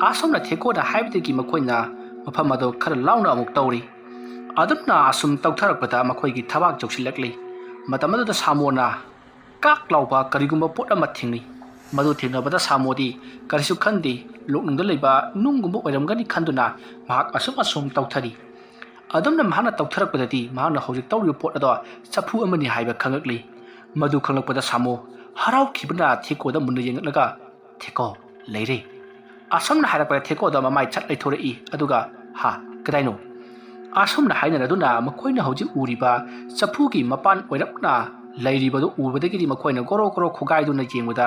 ꯑꯁꯨꯝꯅ ꯊꯦꯀꯣꯅ ꯍꯥꯏꯕꯗꯒꯤ ꯃꯈꯣꯏꯅ ꯃꯐꯝ ꯑꯗꯨ ꯈꯔ ꯂꯥꯎꯅ ꯑꯃꯨꯛ ꯇꯧꯔꯤ꯫ ꯑꯗꯨꯝꯅ ꯑꯁꯨꯝ ꯇꯧꯊꯔꯛꯄꯗ ꯃꯈꯣꯏꯒꯤ ꯊꯕꯥꯛ ꯆꯧꯁꯤꯜꯂꯛꯂꯤ꯫ ꯃꯇꯝ ꯑꯗꯨꯗ ꯁꯥꯃꯣꯅ ꯀꯥꯛ ꯂꯥꯎꯕ ꯀꯔꯤꯒꯨꯝꯕ ꯄꯣꯠ ꯑꯃ ꯊꯦꯡꯅꯩ꯫ ꯃꯗꯨ ꯊꯦꯡꯅꯕꯗ ꯁꯥꯃꯣꯗꯤ ꯀꯔꯤꯁꯨ ꯈꯟꯗꯦ, ꯂꯣꯛꯅꯨꯡꯗ ꯂꯩꯕ ꯅꯨꯡꯒꯨꯝꯕ ꯑꯣꯏꯔꯝꯒꯅꯤ ꯈꯟꯗꯨꯅ ꯃꯍꯥꯛ ꯑꯁꯨꯝ ꯑꯁꯨꯝ ꯇꯧꯊꯔꯤ꯫ ꯑꯗꯨꯝꯅ ꯃꯍꯥꯛꯅ ꯇꯧꯊꯔꯛꯄꯗꯗꯤ ꯃꯍꯥꯛꯅ ꯍꯧꯖꯤꯛ ꯇꯧꯔꯤꯕ ꯄꯣꯠ ꯑꯗꯣ ꯆꯐꯨ ꯑꯃꯅꯤ ꯍꯥꯏꯕ ꯈꯪꯂꯛꯂꯤ꯫ ꯃꯗꯨ ꯈꯪꯂꯛꯄꯗ ꯁꯥꯃꯣ ꯍꯔꯥꯎꯈꯤꯕꯅ ꯊꯦꯀꯣꯗ ꯃꯨꯟꯅ ꯌꯦꯡꯂꯛꯂꯒ, "ꯊꯦꯀꯣ, ꯂꯩꯔꯦ꯫" ꯑꯁꯨꯝꯅ ꯍꯥꯏꯔꯛꯄꯗ ꯊꯦꯀꯣꯗ ꯃꯃꯥꯏ ꯆꯠ ꯂꯩꯊꯣꯔꯛꯏ꯫ ꯑꯗꯨꯒ, "ꯍꯥ, ꯀꯗꯥꯏꯅꯣ?" ꯑꯁꯨꯝꯅ ꯍꯥꯏꯅꯔꯗꯨꯅ ꯃꯈꯣꯏꯅ ꯍꯧꯖꯤꯛ ꯎꯔꯤꯕ ꯆꯐꯨꯒꯤ ꯃꯄꯥꯟ ꯑꯣꯏꯔꯞꯅ ꯂꯩꯔꯤꯕꯗꯨ ꯎꯕꯗꯒꯤꯗꯤ ꯃꯈꯣꯏꯅ ꯒꯣꯔꯣ ꯒꯣꯔꯣ ꯈꯣꯒꯥꯏꯗꯨꯅ ꯌꯦꯡꯕꯗ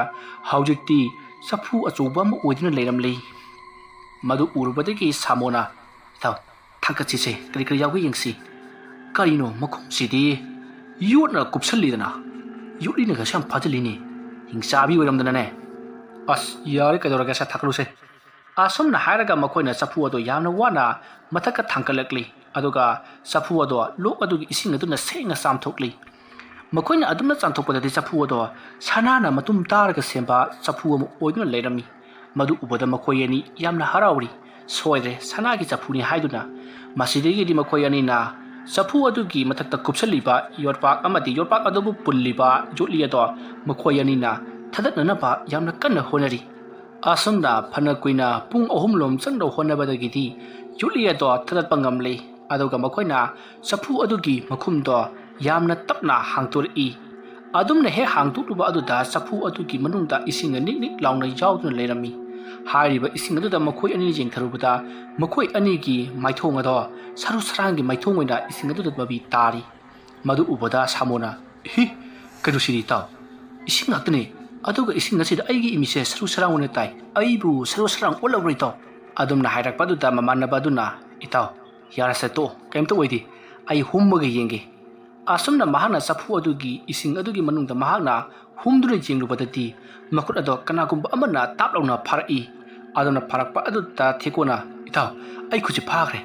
ꯍꯧꯖꯤꯛꯇꯤ ꯆꯐꯨ ꯑꯆꯧꯕ ꯑꯃ ꯑꯣꯏꯗꯨꯅ ꯂꯩꯔꯝꯂꯤ꯫ ꯃꯗꯨ ꯎꯔꯨꯕꯗꯒꯤ ꯁꯥꯃꯣꯅ, "ꯏꯇꯥꯎ, ꯊꯥꯡꯀꯠꯁꯤꯁꯦ, ꯀꯔꯤ ꯀꯔꯤ ꯌꯥꯎꯒꯦ ꯌꯦꯡꯁꯤ꯫ ꯀꯔꯤꯅꯣ ꯃꯈꯨꯝꯁꯤꯗꯤ ꯌꯣꯠꯅ ꯀꯨꯞꯁꯜꯂꯤꯗꯅ? ꯌꯣꯠꯂꯤꯅꯒꯁꯨ ꯌꯥꯝ ꯐꯥꯖꯤꯜꯂꯤꯅꯦ꯫ ꯍꯤꯡꯆꯥꯕꯤ ꯑꯣꯏꯔꯝꯗꯅꯅꯦ꯫ ꯑꯁ, ꯌꯥꯔꯦ, ꯀꯩꯗꯧꯔꯒꯦ, ꯁꯦ, ꯊꯥꯡꯀꯠꯂꯨꯁꯦ꯫" ꯑꯁꯨꯝꯅ ꯍꯥꯏꯔꯒ ꯃꯈꯣꯏꯅ ꯆꯐꯨ ꯑꯗꯨ ꯌꯥꯝꯅ ꯋꯥꯅ ꯃꯊꯛꯇ ꯊꯥꯡꯀꯠꯂꯛꯂꯤ꯫ ꯑꯗꯨꯒ ꯆꯐꯨ ꯑꯗꯣ ꯂꯣꯛ ꯑꯗꯨꯒꯤ ꯏꯁꯤꯡ ꯑꯗꯨꯅ ꯁꯦꯡꯅ ꯆꯥꯝꯊꯣꯛꯂꯤ꯫ ꯃꯈꯣꯏꯅ ꯑꯗꯨꯝꯅ ꯆꯥꯝꯊꯣꯛꯄꯗꯗꯤ ꯆꯐꯨ ꯑꯗꯣ ꯁꯅꯥꯅ ꯃꯇꯨꯝ ꯇꯥꯔꯒ ꯁꯦꯝꯕ ꯆꯐꯨ ꯑꯃ ꯑꯣꯏꯗꯨꯅ ꯂꯩꯔꯝꯃꯤ꯫ ꯃꯗꯨ ꯎꯕꯗ ꯃꯈꯣꯏ ꯑꯅꯤ ꯌꯥꯝꯅ ꯍꯔꯥꯎꯔꯤ꯫ ꯁꯣꯏꯗ꯭ꯔꯦ, ꯁꯅꯥꯒꯤ ꯆꯐꯨꯅꯤ ꯍꯥꯏꯗꯨꯅ꯫ ꯃꯁꯤꯗꯒꯤꯗꯤ ꯃꯈꯣꯏ ꯑꯅꯤꯅ ꯆꯐꯨ ꯑꯗꯨꯒꯤ ꯃꯊꯛꯇ ꯀꯨꯞꯁꯜꯂꯤꯕ ꯌꯣꯠꯄꯥꯛ ꯑꯃꯗꯤ ꯌꯣꯠꯄꯥꯛ ꯑꯗꯨꯕꯨ ꯄꯨꯜꯂꯤꯕ ꯌꯣꯠꯂꯤ ꯑꯗꯣ ꯃꯈꯣꯏ ꯑꯅꯤꯅ ꯊꯥꯗꯠꯅꯅꯕ ꯌꯥꯝꯅ ꯀꯟꯅ ꯍꯣꯠꯅꯔꯤ꯫ ꯑꯁꯨꯝꯅ ꯐꯅ ꯀꯨꯏꯅ ꯄꯨꯡ ꯑꯍꯨꯝ ꯂꯣꯝ ꯆꯪꯅ ꯍꯣꯠꯅꯕꯗꯒꯤꯗꯤ ꯌꯣꯠꯂꯤ ꯑꯗꯣ ꯊꯥꯗꯠꯄ ꯉꯝꯂꯦ꯫ ꯑꯗꯨꯒ ꯃꯈꯣꯏꯅ ꯆꯐꯨ ꯑꯗꯨꯒꯤ ꯃꯈꯨꯝꯗꯣ ꯌꯥꯝꯅ ꯇꯞꯅ ꯍꯥꯡꯗꯣꯔꯛꯏ꯫ ꯑꯗꯨꯝꯅ ꯍꯦꯛ ꯍꯥꯡꯗꯣꯛꯂꯨꯕ ꯑꯗꯨꯗ ꯆꯐꯨ ꯑꯗꯨꯒꯤ ꯃꯅꯨꯡꯗ ꯏꯁꯤꯡꯅ ꯅꯤꯛ ꯅꯤꯛ ꯂꯥꯎꯅ ꯌꯥꯎꯗꯨꯅ ꯂꯩꯔꯝꯃꯤ꯫ ꯍꯥꯏꯔꯤꯕ ꯏꯁꯤꯡ ꯑꯗꯨꯗ ꯃꯈꯣꯏ ꯑꯅꯤ ꯌꯦꯡꯊꯔꯨꯕꯗ ꯃꯈꯣꯏ ꯑꯅꯤꯒꯤ ꯃꯥꯏꯊꯣꯡ ꯑꯗꯣ ꯁꯔꯨ ꯁꯔꯥꯡꯒꯤ ꯃꯥꯏꯊꯣꯡ ꯑꯣꯏꯅ ꯏꯁꯤꯡ ꯑꯗꯨꯗ ꯃꯃꯤ ꯇꯥꯔꯤ꯫ ꯃꯗꯨ ꯎꯕꯗ ꯁꯥꯃꯣꯅ, "ꯍꯤ, ꯀꯩꯅꯣꯁꯤꯗꯤ ꯏꯇꯥꯎ? ꯏꯁꯤꯡ ꯉꯥꯛꯇꯅꯦ, ꯑꯗꯨꯒ ꯏꯁꯤꯡ ꯑꯁꯤꯗ ꯑꯩꯒꯤ ꯏꯃꯤꯠꯁꯦ ꯁꯔꯨ ꯁꯔꯥꯡ ꯑꯣꯏꯅ ꯇꯥꯏ꯫ ꯑꯩꯕꯨ ꯁꯔꯨ ꯁꯔꯥꯡ ꯑꯣꯜꯂꯕ꯭ꯔꯣ ꯏꯇꯥꯎ?" ꯑꯗꯨꯝꯅ ꯍꯥꯏꯔꯛꯄ ꯑꯗꯨꯗ ꯃꯃꯥꯟꯅꯕ ꯑꯗꯨꯅ, "ꯏꯇꯥꯎ, ꯌꯥꯔꯁꯦ, ꯇꯣꯛꯑꯣ, ꯀꯩꯝꯇ ꯑꯣꯏꯗꯦ꯫ ꯑꯩ ꯍꯨꯝꯃꯒ ꯌꯦꯡꯒꯦ꯫ ꯑꯁꯨꯝꯅ ꯃꯍꯥꯛꯅ ꯆꯐꯨ ꯑꯗꯨꯒꯤ ꯏꯁꯤꯡ ꯑꯗꯨꯒꯤ ꯃꯅꯨꯡꯗ ꯃꯍꯥꯛꯅ ꯍꯨꯝꯗꯨꯅ ꯌꯦꯡꯂꯨꯕꯗꯗꯤ, ꯃꯈꯨꯠ ꯑꯗꯣ ꯀꯅꯥꯒꯨꯝꯕ ꯑꯃꯅ ꯇꯥꯞ ꯂꯥꯎꯅ ꯐꯥꯔꯛꯏ꯫ ꯑꯗꯨꯅ ꯐꯥꯔꯛꯄ ꯑꯗꯨꯗ ꯊꯦꯀꯣꯅ, "ꯏꯇꯥꯎ, ꯑꯩ ꯈꯨꯠꯁꯤ ꯐꯥꯈ꯭ꯔꯦ꯫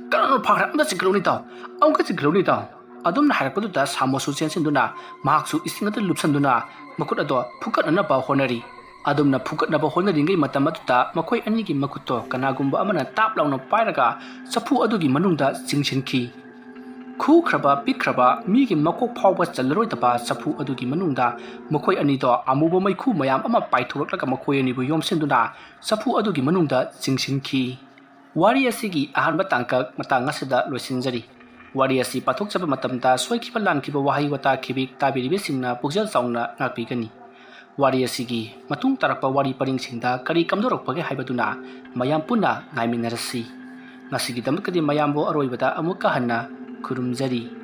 ꯀꯅꯥꯅꯣ ꯐꯥꯈ꯭ꯔꯦ? ꯑꯝꯇ ꯆꯤꯡꯈꯠꯂꯨꯅꯦ, ꯏꯇꯥꯎ꯫ ꯑꯃꯨꯛꯀ ꯆꯤꯡꯈꯠꯂꯨꯅꯦ, ꯏꯇꯥꯎ"꯫ ꯑꯗꯨꯝꯅ ꯍꯥꯏꯔꯛꯄꯗꯨꯗ ꯁꯥꯃꯣꯁꯨ ꯆꯦꯟꯁꯤꯟꯗꯨꯅ ꯃꯍꯥꯛꯁꯨ ꯏꯁꯤꯡ ꯑꯗꯨ ꯂꯨꯞꯁꯟꯗꯨꯅ ꯃꯈꯨꯠ ꯑꯗꯣ ꯐꯨꯒꯠꯅꯅꯕ ꯍꯣꯠꯅꯔꯤ꯫ ꯑꯗꯨꯝꯅ ꯐꯨꯒꯠꯅꯕ ꯍꯣꯠꯅꯔꯤꯉꯩ ꯃꯇꯝ ꯑꯗꯨꯗ ꯃꯈꯣꯏ ꯑꯅꯤꯒꯤ ꯃꯈꯨꯠꯇꯣ ꯀꯅꯥꯒꯨꯝꯕ ꯑꯃꯅ ꯇꯥꯞ ꯂꯥꯎꯅ ꯄꯥꯏꯔꯒ ꯆꯐꯨ ꯑꯗꯨꯒꯤ ꯃꯅꯨꯡꯗ ꯆꯤꯡꯁꯤꯟꯈꯤ꯫ ꯈꯨꯈ꯭ꯔꯕ ꯄꯤꯛꯈ꯭ꯔꯕ ꯃꯤꯒꯤ ꯃꯀꯣꯛ ꯐꯥꯎꯕ ꯆꯜꯂꯔꯣꯏꯗꯕ ꯆꯐꯨ ꯑꯗꯨꯒꯤ ꯃꯅꯨꯡꯗ ꯃꯈꯣꯏ ꯑꯅꯤꯗꯣ ꯑꯃꯨꯕ ꯃꯩꯈꯨ ꯃꯌꯥꯝ ꯑꯃ ꯄꯥꯏꯊꯣꯔꯛꯂꯒ ꯃꯈꯣꯏ ꯑꯅꯤꯕꯨ ꯌꯣꯝꯁꯤꯟꯗꯨꯅ ꯆꯐꯨ ꯑꯗꯨꯒꯤ ꯃꯅꯨꯡꯗ ꯆꯤꯡꯁꯤꯟꯈꯤ꯫ ꯋꯥꯔꯤ ꯑꯁꯤꯒꯤ ꯑꯍꯥꯟꯕ ꯇꯥꯡꯀꯛ ꯃꯇꯥꯡ ꯑꯁꯤꯗ ꯂꯣꯏꯁꯤꯟꯖꯔꯤ꯫ ꯋꯥꯔꯤ ꯑꯁꯤ ꯄꯥꯊꯣꯛꯆꯕ ꯃꯇꯝꯗ ꯁꯣꯏꯈꯤꯕ ꯂꯥꯟꯈꯤꯕ ꯋꯥꯍꯩ ꯋꯥꯇꯥ ꯈꯤꯕꯤꯛ ꯇꯥꯕꯤꯔꯤꯕꯁꯤꯡꯅ ꯄꯨꯛꯆꯦꯜ ꯆꯥꯎꯅ ꯉꯥꯛꯄꯤꯒꯅꯤ꯫ ꯋꯥꯔꯤ ꯑꯁꯤꯒꯤ ꯃꯇꯨꯡ ꯇꯥꯔꯛꯄ ꯋꯥꯔꯤ ꯄꯔꯤꯡꯁꯤꯡꯗ ꯀꯔꯤ ꯀꯝꯗꯧꯔꯛꯄꯒꯦ ꯍꯥꯏꯕꯗꯨꯅ ꯃꯌꯥꯝ ꯄꯨꯟꯅ ꯉꯥꯏꯃꯤꯟꯅꯔꯁꯤ꯫ ꯉꯁꯤꯒꯤꯗꯃꯛꯇꯗꯤ ꯃꯌꯥꯝꯕꯨ ꯑꯔꯣꯏꯕꯗ ꯑꯃꯨꯛꯀ ꯍꯟꯅ ꯈꯨꯔꯨꯝꯖꯔꯤ꯫